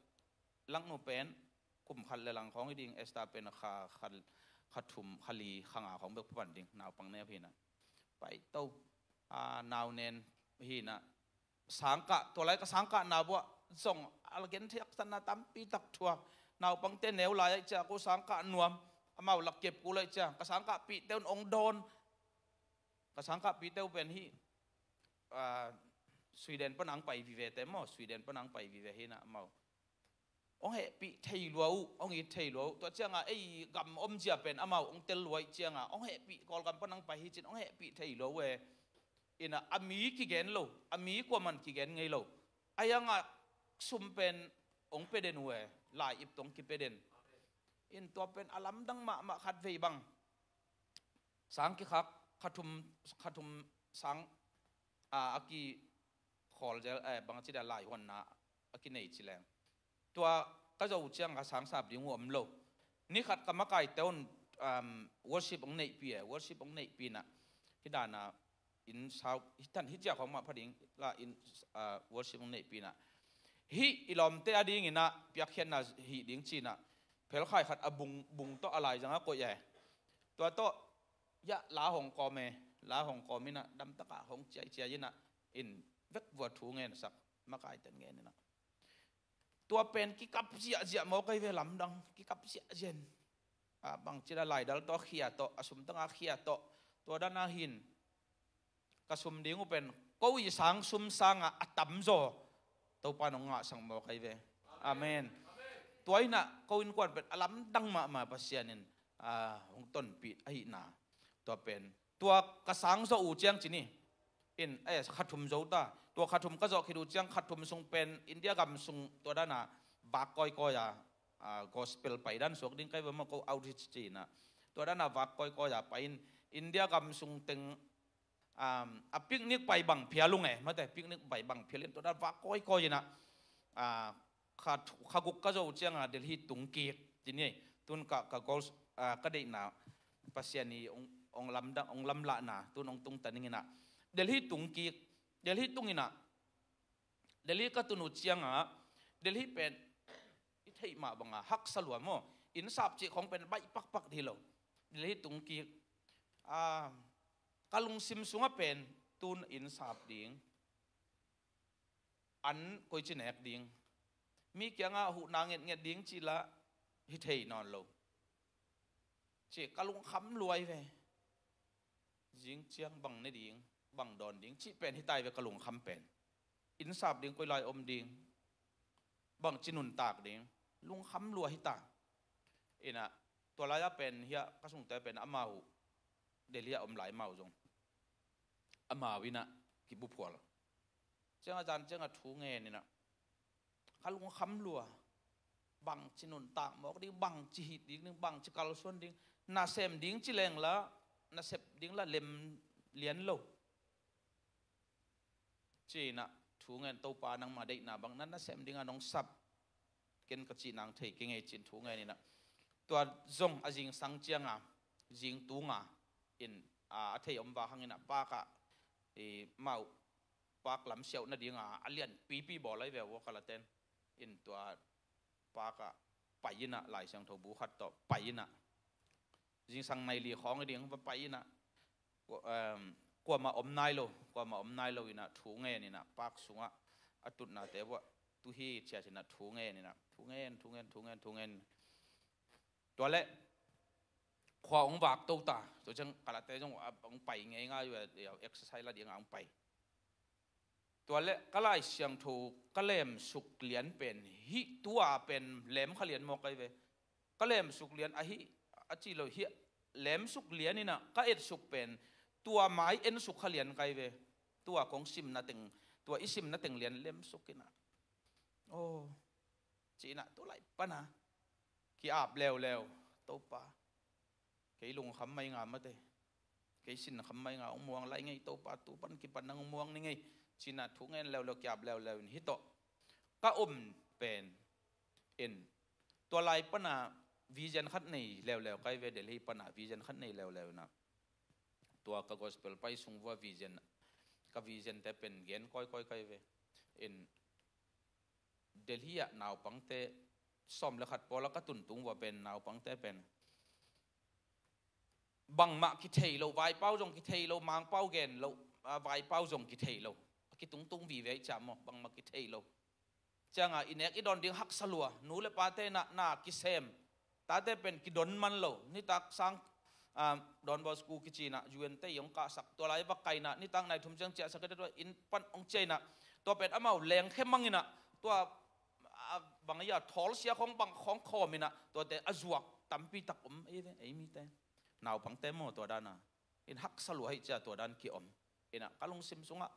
Langnu pen kum khat le lang khawng hi ding, Esther pen kha, kha, kha thum, kha li, kha nga khawng bek pan ding, naupang nep hi inah. Paito. Ah, nau nen hi inah. sangkah, tua lai ka sangkahna buah zong a la gen thei, a sangkahna tampi tak thuak. Naupangte neu lai ahih ciang ko sangkah nuam, amau la kep kul ahih ciang ka sangkahpihte un ong dawn. Ka sangkahpihte uh pen hih, ah, Sweden pan ang pai vive te maw, Sweden pan ang pai vive hi na amau. Ong hehpih thei lua uh, ong it thei lua uh. Tua cianga ei gam om zia pen amau ong tel lua ahih cianga ong hehpih, Kawlgam pan ang pai hi cin ong hehpih thei lua uh e. Ina a mi kigen lo, a mi kuaman kigen ngei lo. A yanga sum pen ong pia den uh e, lai ip tong kipia den. In tua pen a lamdang mahmah khat vei bang. Sang kikhak, khathum, khathum sang, a, a ki khawl zel, eh, bang ci da lai huanna a kinei ci leng. Tua ka zo ciang ka sang sap ding uh om lo. Ni khat ka makaite un, um, worship ong neihpih e, worship ong neihpih na. Hi dana in sau, hi tan hi ciak hong mah pha ding la in, ah, worship ong neihpih na. Hih i lawmte a dingin ah piakkhiatna hih ding ci na. Phelkhai khat a bung, bung tawh a laizang a koih e. Tua tawh ya la hong kawm e, la hong kawm in ah damtak a hong ciaicia in ah in vek vua thu ngen sak, makaite ngen in ah. Tua pen kikap ziahziah mawk ahi ve, lamdang kikap ziahziah in. A bang ci da laidal tawh khia tawh, a sum tanga khia tawh, tua dana hin ka sum ding uh pen ko i sang sum sanga a tamzaw Topa nong ngahsak mawk ahi ve. Amen. Tua hi na ko innkuan pen a lamdang mahmah, Pasian in, a, hong tonpih ahihna. Tua pen tua ka sang zawh uh ciang ci ni. In, eh, khathum zo ta. Tua khathum ka zawh khit uh ciang khathum sung pen India gam sung tua dana vak kawikawi a, a, gospel paidan suak ding kai va ma ko outreach ci na. Tua dana vak kawikawi a pai in India gam sung teng, um, a picnic pai bang phial ung e, mate picnic pai bang phial in tua dana vak kawikawi in ah, a, kha, kha guk ka zo cianga Delhi tung kik ci ni. Tun ka, ka goals, ah, ka deihna Pasian i ong, ong lamdang, ong lamlahna tun ong tungta ning in ah Delhi tung kik, Delhi tung in ah Delhi ka tun uh cianga Delhi pen i theih mah banga haksa lua maw, inn sap cih khong pen baih pakpak hi lo. Delhi tung kik, ah, ka lungsim sunga pen tun inn sap ding, an koici nek ding, mi kiangah huhna ngetnget ding cih lah hi thei nawn lo. Ci ka lungkham lua hi ve. Zing ciang bang ne ding, bang dawn ding cih pen hi ta hi ve ka lungkham pen. Inn sap ding koi lai om ding, bangci nuntak ding, lungkham lua hi ta. In ah tua lai-ah pen hiah ka sungte pen amau Delhi ah om lai mau zong amau in ah kibuphual. Ciangah zan ciangah thu ngen in ah ka lungkham lua. Bangci nuntak mawk ding, bangci hih ding, bangci kalsuan ding, nasem ding ci leng lah nasep ding lah lem lian lo. Ci in ah thu ngen, Topa nangma deihna bang na nasem ding a nong sap, ken ka cih nang thei kei ngei ci in thu ngen in ah tua zong a zingsang cianga zing tunga in, a, a thei om va hang in ah park ah, i, mau park lam siauh nadinga a lianpipi bawl ahi ve, walk a la ten. In tua park ah pai in ah Lai Siangtho bu khat tawh pai in ah zingsang nai li khawng hi ding va pai in ah, kua-, em, kuamah om nai lo, kuamah om nai lo in ah thu ngen in ah park sungah a tutnate buah tu hi ciat in ah thu ngen in ah thu ngen, thu ngen, thu ngen, thu ngen. Tua leh khua hong vak to ta. Tua ciang ka late zong a, hong pai ngeingai uh a, exercise la dingah hong pai. Tua leh ka Lai Siangtho ka lemsuk lian pen hih tua pen lem kha lian mawk ahi ve. Ka lemsuk lian ahi a ci lo, hih lemsuk lian in ah ka etsuk pen tua mai ensuk kha lian kai ve. Tua kong simna teng, tua i simna teng lian lemsuk in ah. Oh. Ci in ah tu lai pana ki-ap leuleu, Topa, kei lungkham mai nga mate, kei sinkham mai nga, hong muang lai ngei Topa, tu pan kipan nang hong muang ni ngei. Ci in ah thu ngen leuleu, ki-ap leuleu in hih tawh ka om pen in tua lai pana vision khat nei leuleu kai ve, Delhi pana vision khat nei leuleu in ah tua ka gospel pai sung vua vision, ka vision te pen gen kawikawi kai ve. In Delhi ah naupangte sawm le khat pawl a ka tuntung vua pen naupangte pen bangmah kithei lo, vaipau zong kithei lo, mangpau gen lo, a, vaipau zong kithei lo. A kitungtung vive ih ciah maw, bangmah kithei lo. Cianga i nek i dawn ding haksa lua, nu le pate na, na kisem, tate pen kidon man lo, nitak sang, ah, Don Bosco kici inah U N te i hong kahsak, tua lai vakaina nitak nai thum ciang ciahsak ite tua inn pan hong ciah inah, tua pen amau lengkhe mang inah, tua, ah, bang a thawl sia khong bang khong khawm inah, tuate a zuak tampi tak om ei ve, ei mite. Naupangte maw tua dana in haksa lua hi cia tua dan kiom. Inah ka lungsim sungah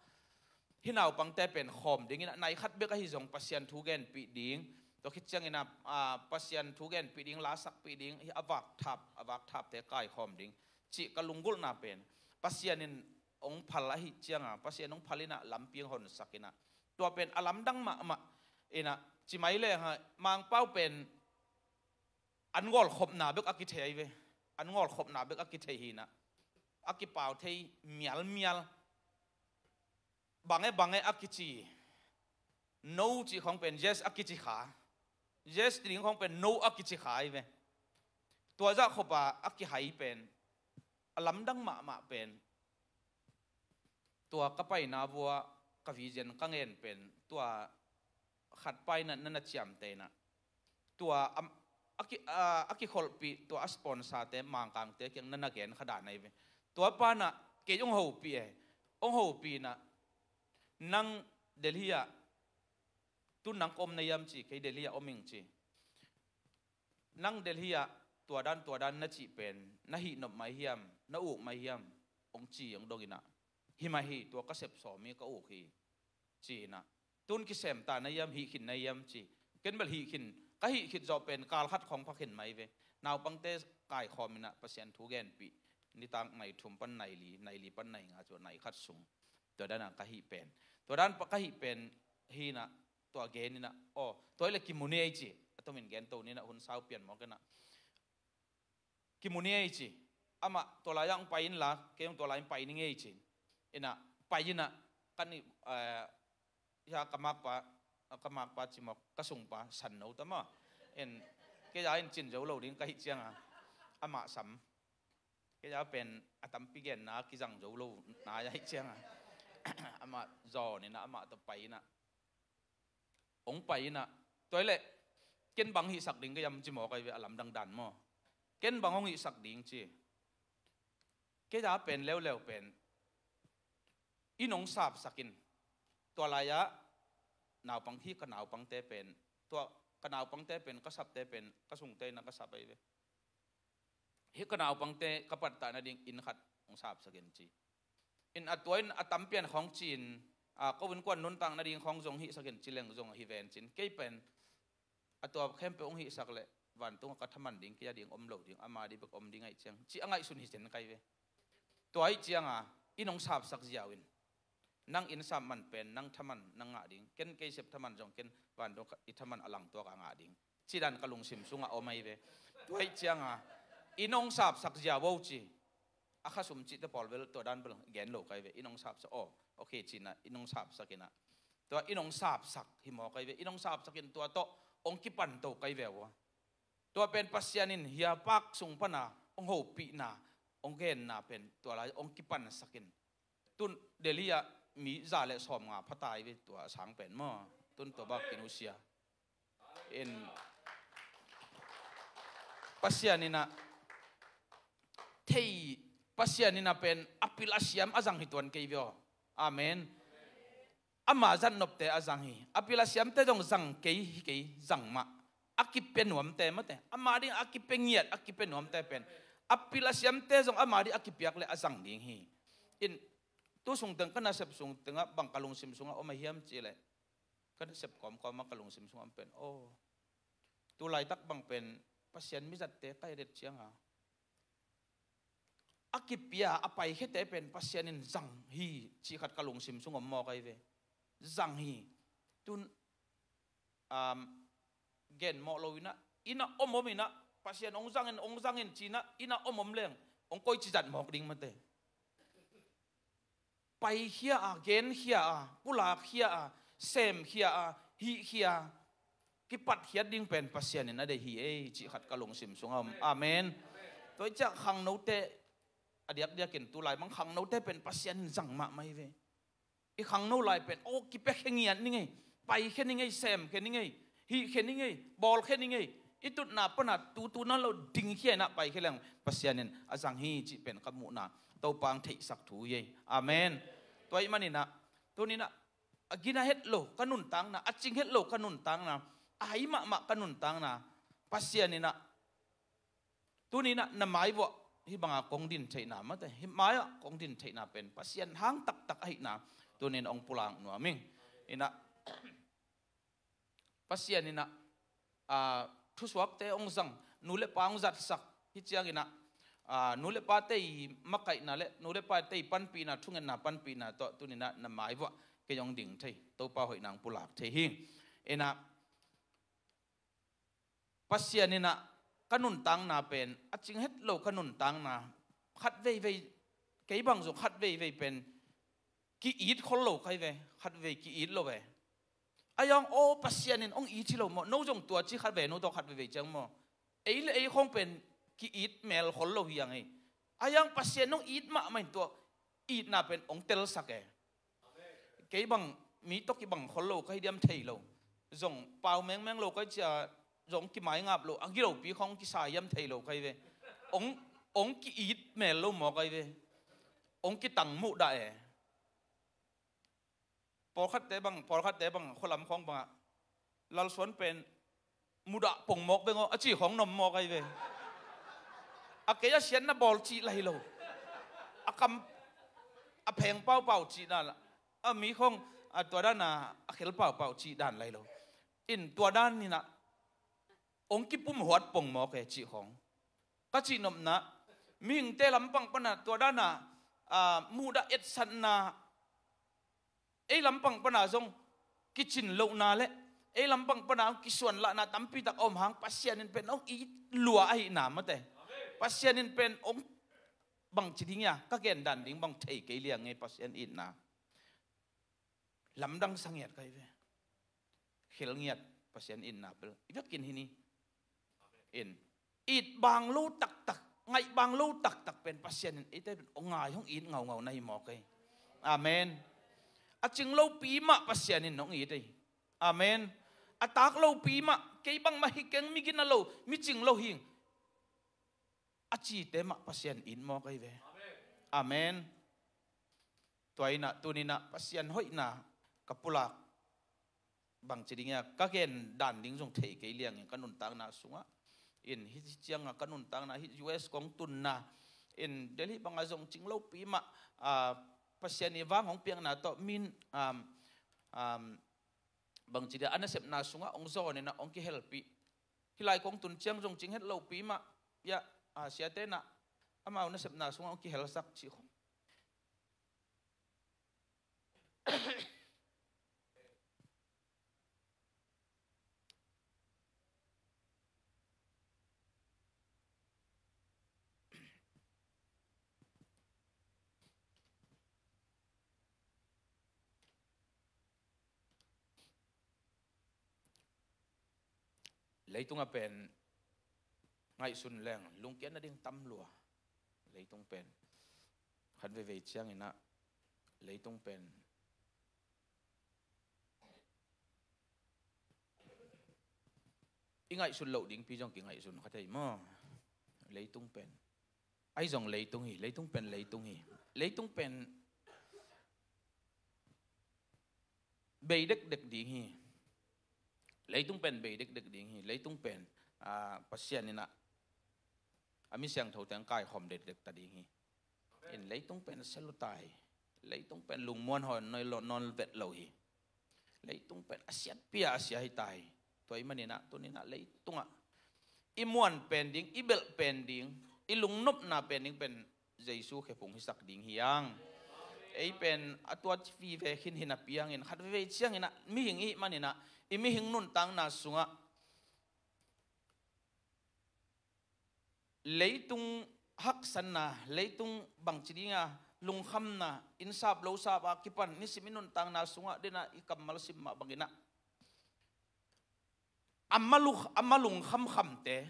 hih naupangte pen khawm ding inah, nai khat bek ahi zong Pasian thu genpih ding, tua khit ciang inah, ah, Pasian thu genpih ding, lasakpih ding, hih a vakthap, a vakthapte kaikhawm ding cih ka lunggulhna pen Pasian in hong phal ahi cianga, Pasian hong phal inah lampi hong honsak inah, tua pen a lamdang mahmah. Inah ci mai leng ah Mangpau pen an ngawlkhopna bek a kithei ahi ve. An ngawlkhopna bek a kithei hi inah, a kipau thei mialmial. Bange bange a kici, no cih khong pen yes a kici kha. Yes ti ding khong pen no a kici kha ahi ve. Tua zah khopa a kihai pen a lamdang mahmah pen, tua ka paina vua ka vision ka ngen pen tua khat pa inah na na ciamteh inah, tua a, a, ki, a, a kikholhpih tua a sponsor te Mangkangte kiang na na gen kha dan ahi ve. Tua pa inah kei hong hopih e, hong hopih inah, nang Delhi ah, tu nang ka om na hiam ci, kei Delhi ah om ing ci. Nang Delhi ah tua dan tua dan na cih pen na hih nop mai hiam, na uk mai hiam, hong ci hong dong inah, hi mah hi, tua ka sep sawm hi, ka uk hi, ci inah. Tun kisem ta na hiam, hih khin na hiam ci. Ken bel hih khin, ka hih khit zawh pen kal khat khong pha khin mai ve. Naupangte kaikhawm inah Pasian thu genpih, nitak nai thum pan nai li, nai li pan nai nga cu nai khat sung, tua dana ka hih pen, tua dan pa ka hih pen hi inah, tua gen inah, aw, tua hi le kimu ni ei ci. A tomin gen to ni inah, hun sau pian mawk inah, kimu ni ei ci. Amah tua lai-ah hong pai inla, kei hong tua lai-in pai ning ei ci. Inah pai inah, kan i, eh, hia ka makpa, ka makpa ci mawk, ka sungpa San No ta maw. In, kei a in cin zo lo ding ka hih cianga, amah sam. Kei a pen a tampi genna kizang zo lo na ahi cianga, amah zawn inah amah tawh pai inah, hong pai inah, tua hi leh ken bang hihsak ding ka hiam ci mawk ahi ve, a lamdang dan maw. Ken bang hong hihsak ding ci. Kei a pen leuleu pen inn hong sapsak in. Tua lai-ah naupang hi, ka naupangte pen, tua ka naupangte pen, ka sapte pen, ka sungte inah ka sap ahi ve. Hih ka naupangte ka pattah nading inn khat hong sapsak in ci. In a tua in a tampian khong ci-in, a, ko innkuan nuntak nading khong zong hihsak in ci leng zong hi ven cin. Kei pen a tua khempeuh hong hihsak leh vantungah ka thaman ding, kei a ding om lo ding, ama ding bek om ding ahi ciang ci a ngaihsun hi zen kai ve. Tua ahi cianga inn hong sapsak ziau in, nang inn sap man pen nang thaman na ngah ding, ken kei sep thaman zong ken vantungah i thaman a langtuak a ngah ding, ci dan ka lungsim sungah om ahi ve. Tua ahi cianga inn hong sapsak ziau o ci. A khasum cihte pawl bel tua dan bel gen lo kai ve. Inn hong sapsak, aw, okay ci inah inn hong sapsak inah, tua inn hong sapsak hi mawk ahi ve. Inn hong sapsak in tua tawh hong kipan to kai ve ua. Tua pen Pasian in hia park sung pana hong hopihna, hong genna pen tua lai hong kipansak in. Tun Delhi ah mi za le sawmnga pha ta ahi ve, tua sang pen maw. Tun tua bak kinusia in, Pasian inah thei, Pasian inah pen a pil a siam a zang hi tuan kei ve aw. Amen. Ama zat nopte a zang hi. A pil a siamte zong zang kei hi kei, zang mah. A kipia nuamte mate, ama ding a kipia ngiat, a kipia nuamte pen, a pil a siamte zong ama ding a kipiak le a zang ding hi. In, tu sung teng ka nasep sung tengah bang ka lungsim sungah om a hiam cih leh, ka nasep kawmkawmah ka lungsim sungah om pen, aw, tu laitak bang pen Pasian mizatte kai det cianga a kipia a paikhiate pen Pasian in zang hi cih khat ka lungsim sung om mawk ahi ve. Zang hi. Tun, um, gen mawh lo inah, innah om om inah, Pasian hong zangin, hong zangin ci inah, innah om om leng hong koici zat mawk ding mate. Paikhia a, genkhia a, pulakkhia a, semkhia a, hihkhia a, kipatkhiat ding pen Pasian in a deih hi ei cih khat ka lungsim sungah om. Amen. Tua hi ciah khangnote, a diakdiakin tu lai bang khangnote pen Pasian in zang mahmah hi ve. i khangno lai pen, aw, kipiakhia ngiat ni ngei, paikhia ni ngei, semkhia ni ngei, hihkhia ni ngei, bawlkhia ni ngei. I tutna pana tutu na lo dingkhia inah paikhia leng Pasian in a zang hi cih pen ka muhna Topa hong theihsak thu hi ei. Amen. Tua ahih maninah tuninah a gina het lo ka nuntakna, a cing het lo ka nuntakna, a hai mahmah ka nuntakna, Pasian inah tuninah na mai vuah hih banga kong din theihna mate, hih mai-ah kong din theihna pen Pasian hang taktak ahihna tunin hong pulak nuam ing. Inah Pasian inah, ah, thusuakte hong zang, nu le pa hong zatsak, hih cianginah, ah, nu le pate i makaihna le nu le pate i panpihna, thungetna panpihna tawh tuninah na mai vuah kei hong ding thei, Topa hoihna hong pulak thei hi. Inah Pasian inah ka nuntakna pen, a cing het lo ka nuntakna, khat veivei, kei bang zong khat veivei pen ki-it khol lo kai ve, khat vei ki-it lo ve. A yang aw Pasian in hong it hi lo maw, no zong tua ci khat ve, no tawh khat veivei ciang maw. Ei le ei khawng pen ki-it mel khol lo hi ang ei. A yang Pasian hong it mahmah in tua itna pen hong telsak e. Kei bang mi tawh kibang khol lo ka hi diam thei lo. Zong pau mengmeng lo ka hi cia, zong kimaingap lo, a gilopi khawng kisa hiam thei lo ka hi ve. Hong, hong ki-it mel lo maw ka hi ve. Hong kitang muhdah e. Pawlkhatte bang, pawlkhatte bang khualam khawng bangah Lalsuan pen mudah pongmawk beng aw a ci khawng nom mawk ahi ve. A kei a siatna bawl cih lai lo. A kam a pheng paupau cih dan la, a mi khawng a tua dana a khel paupau cih dan lai lo. In tua dan inah hong kipumhuat pongmawk e cih khawng. Ka cihnopna, mihingte lampang pana tua dana, ah, mudah etsatna, ei lampang pana zong kicin lohna le ei lampang pana zong kisuanlahna tampitak a om hang Pasian in pen hong it lua ahihna mate. Pasian in pen hong bangci ding ia ka gen dan ding bang thei kei liang ngei Pasian itna. Lamdang sa ngiat ka hi ve. Khel ngiat Pasian itna pel i vekin hi ni. In it bang lo taktak, ngaih bang lo taktak pen Pasian in eite pen hong ngai hong it ngaungau na hi mawk ei. Amen. A cing lopi mah Pasian in hong it ei. Amen. A tak lopi mah kei bangmah hi keng, mi gina lo, mi cing lo hing a cite mah Pasian in mawk ahi ve. Amen. Tua inah tuninah Pasian hoihna ka pulak bangci ding ia ka gen dan ding zong thei kei liangin ka nuntakna sungah. In hih cianga ka nuntakna hih U S kong tunna in Delhi banga zong cing lopi mah, ah, Pasian i vang hong piakna tawh min, um, um, bangci dia a nasepna sungah hong zawn inah hong kihelpih. Hih lai kong tun ciang zong cing het lopi mah ia, ah, siate nah amau nasepna sungah hong kihelsak cih khong. Leitungah pen ngaihsun leng lungkiat nading tam lua. Leitung pen khat veivei cianginah leitung pen i ngaihsun loh dingpi zong kingaihsun kha thei maw? Leitung pen ahi zong leitung hi, leitung pen leitung hi. Leitung pen bei dekdek ding hi. Leitung pen bei dekdek ding hi. Leitung pen, ah, Pasian inah a mi siangthote hong kaikhawm dekdek ta ding hi. In leitung pen a sia lo ta hi. Leitung pen lungmuan hawi nawn lo, nawn vet lo hi. Leitung pen a siatpi a a sia hi ta hi. Tua ahih maninah tuninah leitungah i muan pen ding, i belh pen ding, i lungnopna pen ding pen Jesu khephung hisak ding hi ang. Ei pen a tua vive khin hi napi hangin khat veivei cianginah mihing i hih maninah i mihing nuntakna sungah leitung haksanna, leitung bangci dinga lungkhamna, inn sap lo sap a kipan nisim i nuntakna sungah dena i kammal sim mah banginah a malung, a malung khamkhamte,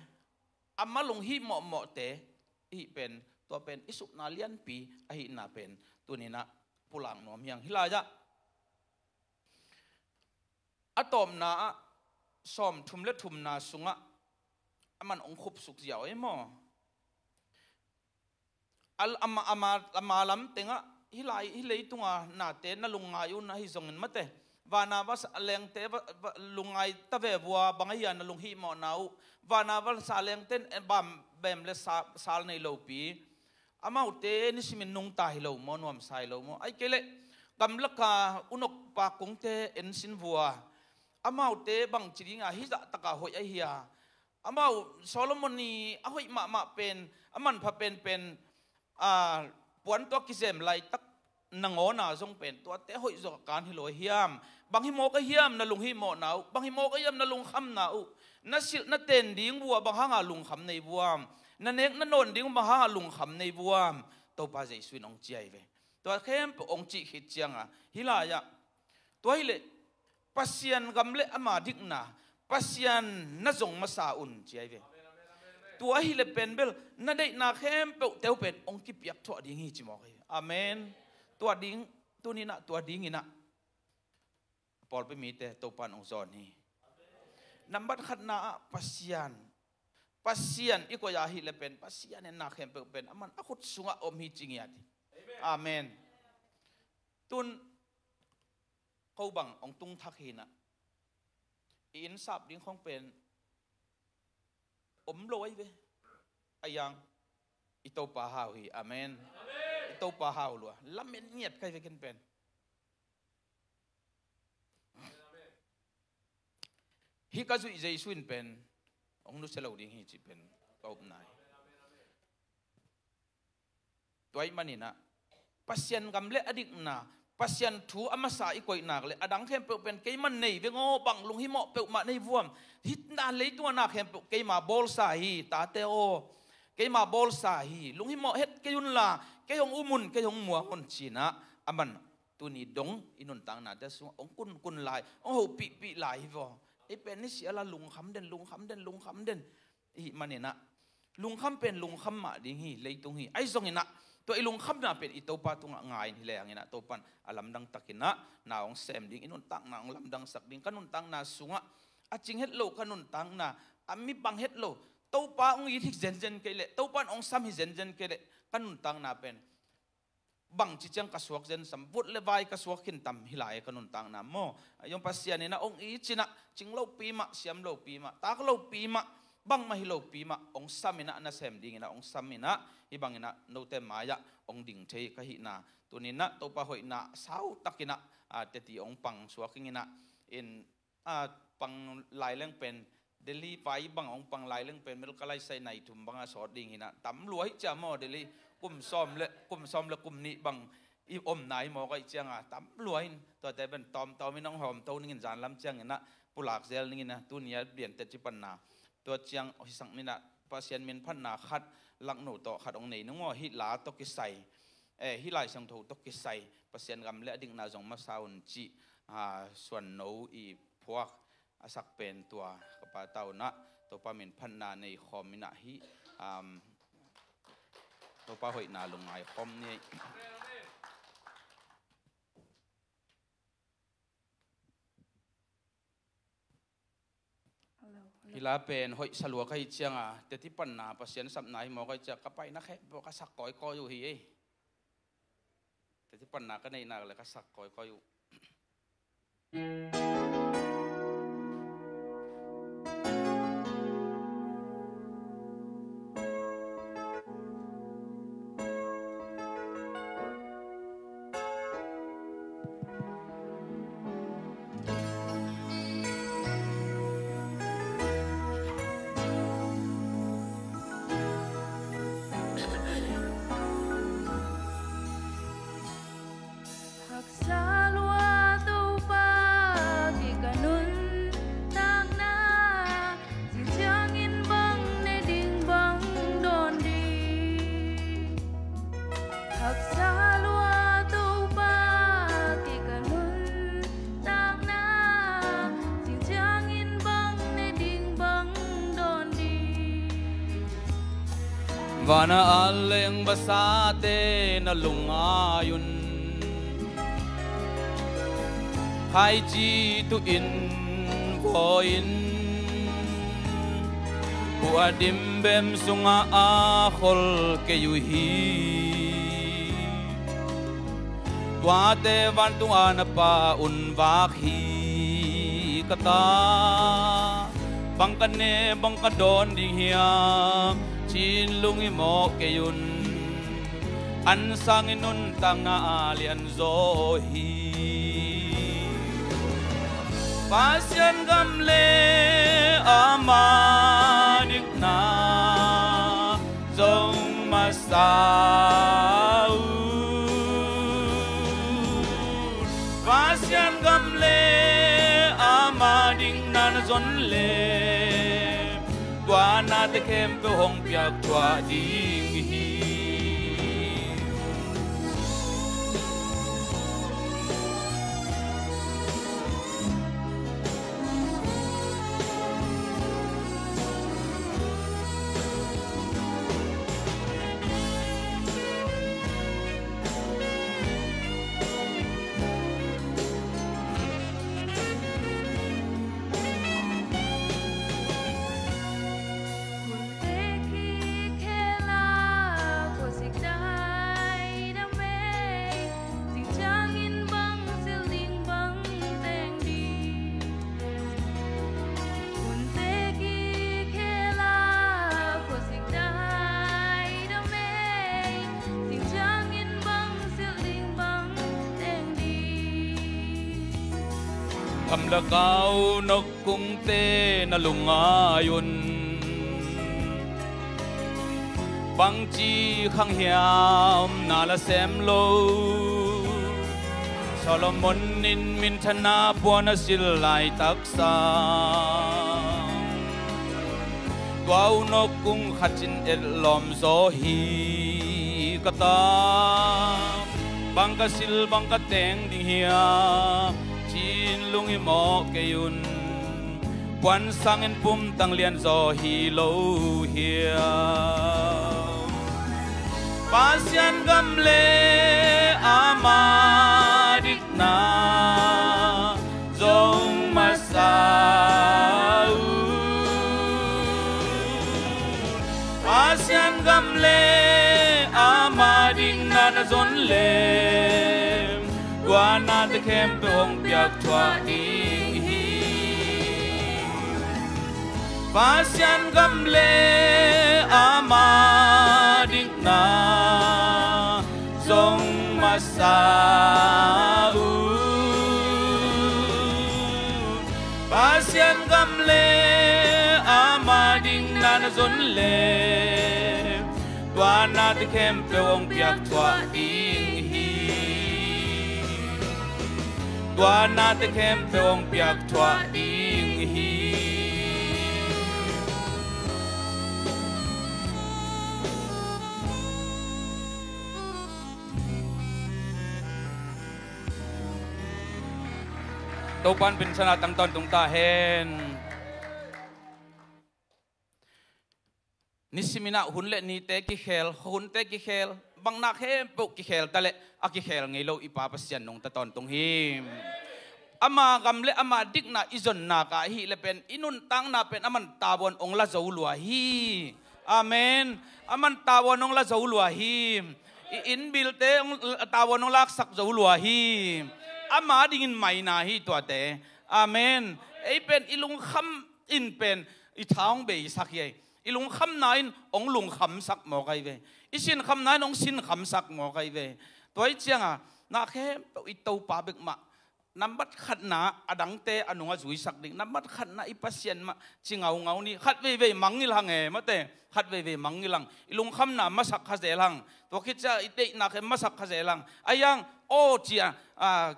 a malung hih mawhmawhte i hih pen, tua pen i supna lianpi ahihna pen tuninah pulak nuam hi ang. Hih lai-ah a tawpna ah sawmthum le thumna sungah aman hong khupsuk ziau ei maw? Al-, ama, ama, ama lam tengah hih lai, hih leitunga nate na lungngai uh na hi zongin mate, vana va sa lengte va, va lungngai ta ve vua, bang ahi a na lunghihmawhna uh? Vana va sa lengte in, eh, bam, bem le sa, sal nei lopi. Amaute nisimin nungta hi lo maw, nuamsa hi lo maw? Ai kei leh gamlaka unok pakungte ensin vua. Amaute bangci dinga hih zahtaka hoih ahi a? Amau Solomon i a hoih mahmah pen, a manpha penpen, a, puan tua kizem laitak nangawna zong pen tuate hoih zawh kan hi lo hiam? Bang hi mawk a hiam na lunghihmawhna uh? Bang hi mawk a hiam na lungkhamna uh? Na silh na ten ding vua bang hanga lungkham nei vuam? Na nek na nawn ding bang hanga lungkham nei vuam? Topa Jesu in hong ci ahi ve. Tua khempeuh hong cih khit cianga hih lai-ah, tua hileh Pasian gam le ama dikna, Pasian na zong masa un ci ahi ve. Tua hileh pen bel na deihna khempeuh teu pen hong kipiak thuah ding hi ci mawk ahi. Amen. Tua ding, tuninah tua dinginah pawlpi mite Topa in hong zawn hi. Nambat khatna ah Pasian, Pasian i koih a hileh pen Pasian in na khempeuh pen aman a khut sungah om hi ci ngiat hi. Amen. Tun ko bang hong tungthak hinah, i inn sap ding khong pen om lo ahi ve. A yang i Topa hau hi. Amen. I Topa hau lua, lamen ngiat kai ve ken pen. Hih ka zuih Jesu in pen hong nusia lo ding hi cih pen ka upna hi. Tua ahih maninah Pasian gam le a dikna, Pasian thu a masa i koih nak le a dang khempeuh pen keiman nei veng aw, bang lunghimawh peuhmah nei vuam? Hih na leitungah na khempeuh keima bawlsa hi, tate aw. Keima bawlsa hi, lunghimawh het kei unla, kei hong um un, kei hong muang un cinah aman tuni dong i nuntaknate sungah hong kunkun lai, hong hopihpih lai hi vaw. Ei pen ni siala lungkham den, lungkham den, lungkham den. Ihih maninah lungkham pen lungkham mah ding hi, leitung hi. Ahi zonginah tua i lungkhamna pen i Topa tungah ngai in hi leh hanginah Topan a lamdang takinah na hong sem ding, i nuntakna hong lamdangsak ding, ka nuntakna sungah a cing het lo ka nuntakna, a mi pang het lo, Topa hong it hi zenzen kei leh, Topan hong sam hi zenzen kei leh ka nuntakna pen bangci ciang ka suak zen sam, vut le vai ka suak khin tam hi lai ka nuntakna maw? Ahi zong Pasian inah hong it cinah cing lopi mah, siam lopi mah, tak lopi mah, bangmah hi lopi mah hong sam inah, nasem dinginah hong sam inah, hih banginah note mai-ah hong ding thei ka hihna tuninah Topa hoihna sau takinah, a, teti hong pang suak inginah in a, pang lai leng pen Delhi pai bang hong pang lai leng pen mel ka laisai nai thum banga sawt ding hinah tam lua hi cia maw? Delhi kum sawm le, kum sawm le kum nih bang i om nai maw, ka ih cianga tam lua hin. Tuate pen tawmtawm in hong hawmto ningin zanlam cianginah pulak zel ninginah tunia biante cipanna tua ciang hisak minah Pasian min phatna khat, lakno tawh khat hong nei nung aw, hih la tawh kisai, eh, hih Lai Siangtho tawh kisai Pasian gam le a dikna zong masa un cih, ah, suanno i phuak a sak pen tua ka pa taunah Topa min phatna nei khawm inah hih, um, Topa hoihna lungngai khawm ni. Hih la pen hoih salua ka hih cianga teti panna Pasian sapna hi maw ka hih ciang ka paina khempeuh ka sak kawikawi uh hi ei. Teti panna ka neihna le ka sak kawikawi uh. Haksa lua Topa, kei ka nuntakna, zing ciangin bang ne ding, bang dawn ding. Haksa lua Topa, kei ka nuntakna, zing ciangin bang ne ding, bang dawn ding. Vana a leng vasate na lungngai un. Khaici tuhin Kua in kua dimbem sungah a khol kei uh hi. Tuate vantung a na Pa un vak hi ka ta. Bang ka ne, bang ka dawn ding hiam, ci-in lung i mawh kei un. An sangin nuntakna a lianzaw hi. Pasian gam le ama dikna zong masa uh. Pasian gam le ama dikna na zon le, tua nate khempeuh hong piak thuah ding hi. Gamla kau nok kungte na lungngai un. Bangci khang hiam na la sem lo. Solomon in minthana puan a sil laitak sang, tua uh nok kung khat in etlawm zaw hi ka ta. Bang ka sil, bang ka teng ding hiam, ci-in lung i mawh kei un. Puan sangin pumtang lianzaw hi lo hiam. Pasian gam le ama dikna zong masa uh. Pasian gam le ama dikna na zon le, tua nate khempeuh hong piak thuah ding hi. Pasian gam le ama dikna zong masa uh. Pasian gam le ama dikna na zon le, tua nate khempeuh hong piak thuah ding hi. Tua nate khempeuh hong piak thuah ding hi. Topan pinsana tang tawntung ta hen. Nisimin ah hun le nite kikhel, hunte kikhel, bang nak khempeuh kikhel ta leh a kikhel ngei lo i Pa Pasian nungta tawntung hi. Ama gam le ama dikna i zon nak ahih leh pen i nuntakna pen aman tavuan hong la zo lua hi. Amen. Aman tavuan hong la zo lua hi. I inn bilte hong, tavuan hong laksak zo lua hi. Ama dingin maina hi tuate. Amen. Ei pen i lungkham in pen i tha hong beisak hi ei. I lungkhamna in hong lungkhamsak mawk ahi ve. I sinkhamna in hong sinkhamsak mawk ahi ve. Tua hi cianga na khempeuh i Topa bek mah nambat khatna, a dangte a nungah zuisak ding. Nambat khatna i Pasian mah ci ngaungau ni. Khat veivei mangngilh hang e, mate. Khat veivei mangngilh hang. I lungkhamna masak kha zel hang. Tua khit cia i deihna khe masak kha zel hang. A yang aw cia, a,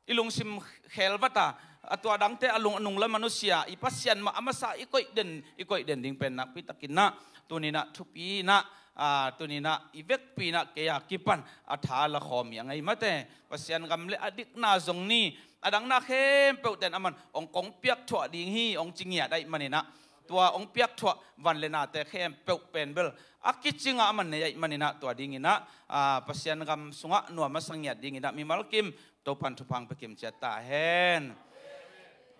i lungsim khelvata, a tua dangte a lung, a nunglam a nusia, i Pasian mah a masa i koih den, i koih den ding pen nakpi takin ah, tuninah thupi inah, a, tuninah i vekpi inah kei a kipan a tha la khawm hi a ngei mate. Pasian gam le a dikna zong ni, a dangna khempeuh ten aman hong kong piak thuah ding hi, hong ci ngiat ahih maninah. Tua hong piak thuah van le nate khempeuh pen bel a kicingah aman nei ahih maninah tua dinginah, a, Pasian gam sungah nuam a sa ngiat dinginah mimal kim Topan thupha hong pia kim ciat ta hen.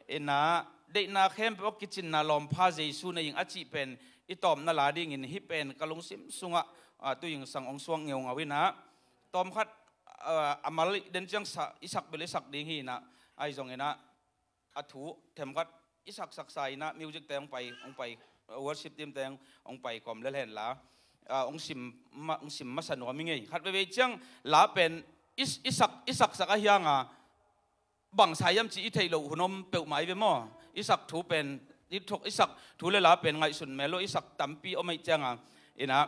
Inah deihna khempeuh a kicinna lawmpha Jesu nei ing a cih pen i tawpna la dingin hih pen ka lungsim sungah, ah, tu-in sang hong suak ngeungau inah, tawmkhat, ah, a mal den ciang sa, i sak bel i sak ding hi inah, ahi zonginah a thu themkhat i saksaksa inah music te hong pai, hong pai, worship team te hong pai kawm lel henla, ah, hong sim ma-, hong sim masa nuam i ngei. Khat veivei ciang la pen i, i sak, i saksak a hianga bangsa hiam cih i theih loh hun om peuhmah i ve maw? I sak thu pen, i thuk, i sak thu le la pen ngaihsun mel lo, i sak tampi om ahih cianga inah,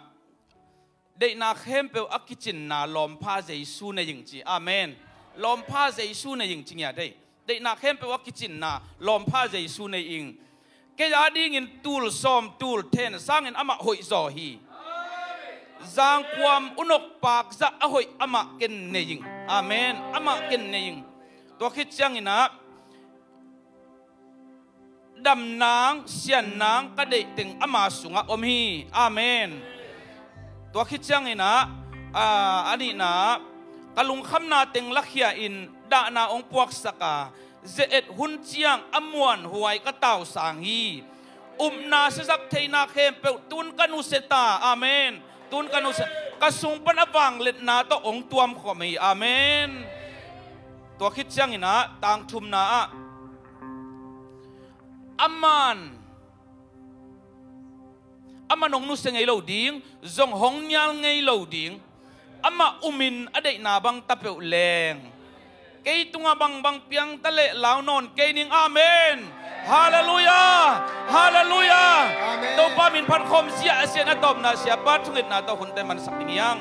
deihna khempeuh a kicinna lawmpha Jesu nei ing ci. Amen. Lawmpha Jesu nei ing ci ngiat ei. Deihna khempeuh a kicinna lawmpha Jesu nei ing. Kei a dingin tul sawm tul then sangin amah hoih zaw hi. Zangkuam unok pakzah a hoih amah ken nei ing. Amen. Amah ken nei ing. Tua khit cianginah damnang siannang ka deih teng ama sungah om hi. Amen. Tua khit cianginah, ah, a nihna, ka lungkhamna teng lakhia in dahna hong puaksak a, ze-et hun ciang a muanhuai ka tausang hi. Upna siasak theihna khempeuh tun ka nusia ta. Amen. Tun ka nusia, ka sung pan a vangliatna tawh hong tuamkhawm hi. Amen. Tua khit cianginah tangthumna ah, aman, aman hong nusia ngei lo ding, zong hong nial ngei lo ding. Amah umin a deihna bang ta peuh leng, kei tungah bangbang piang ta leh lau nawn kei ning. Amen. Halleluiah. Halleluiah. Amen. Topa min phat khawm sia a sian a tawpna siapa thungetna tawh hunte mansak ding hiang.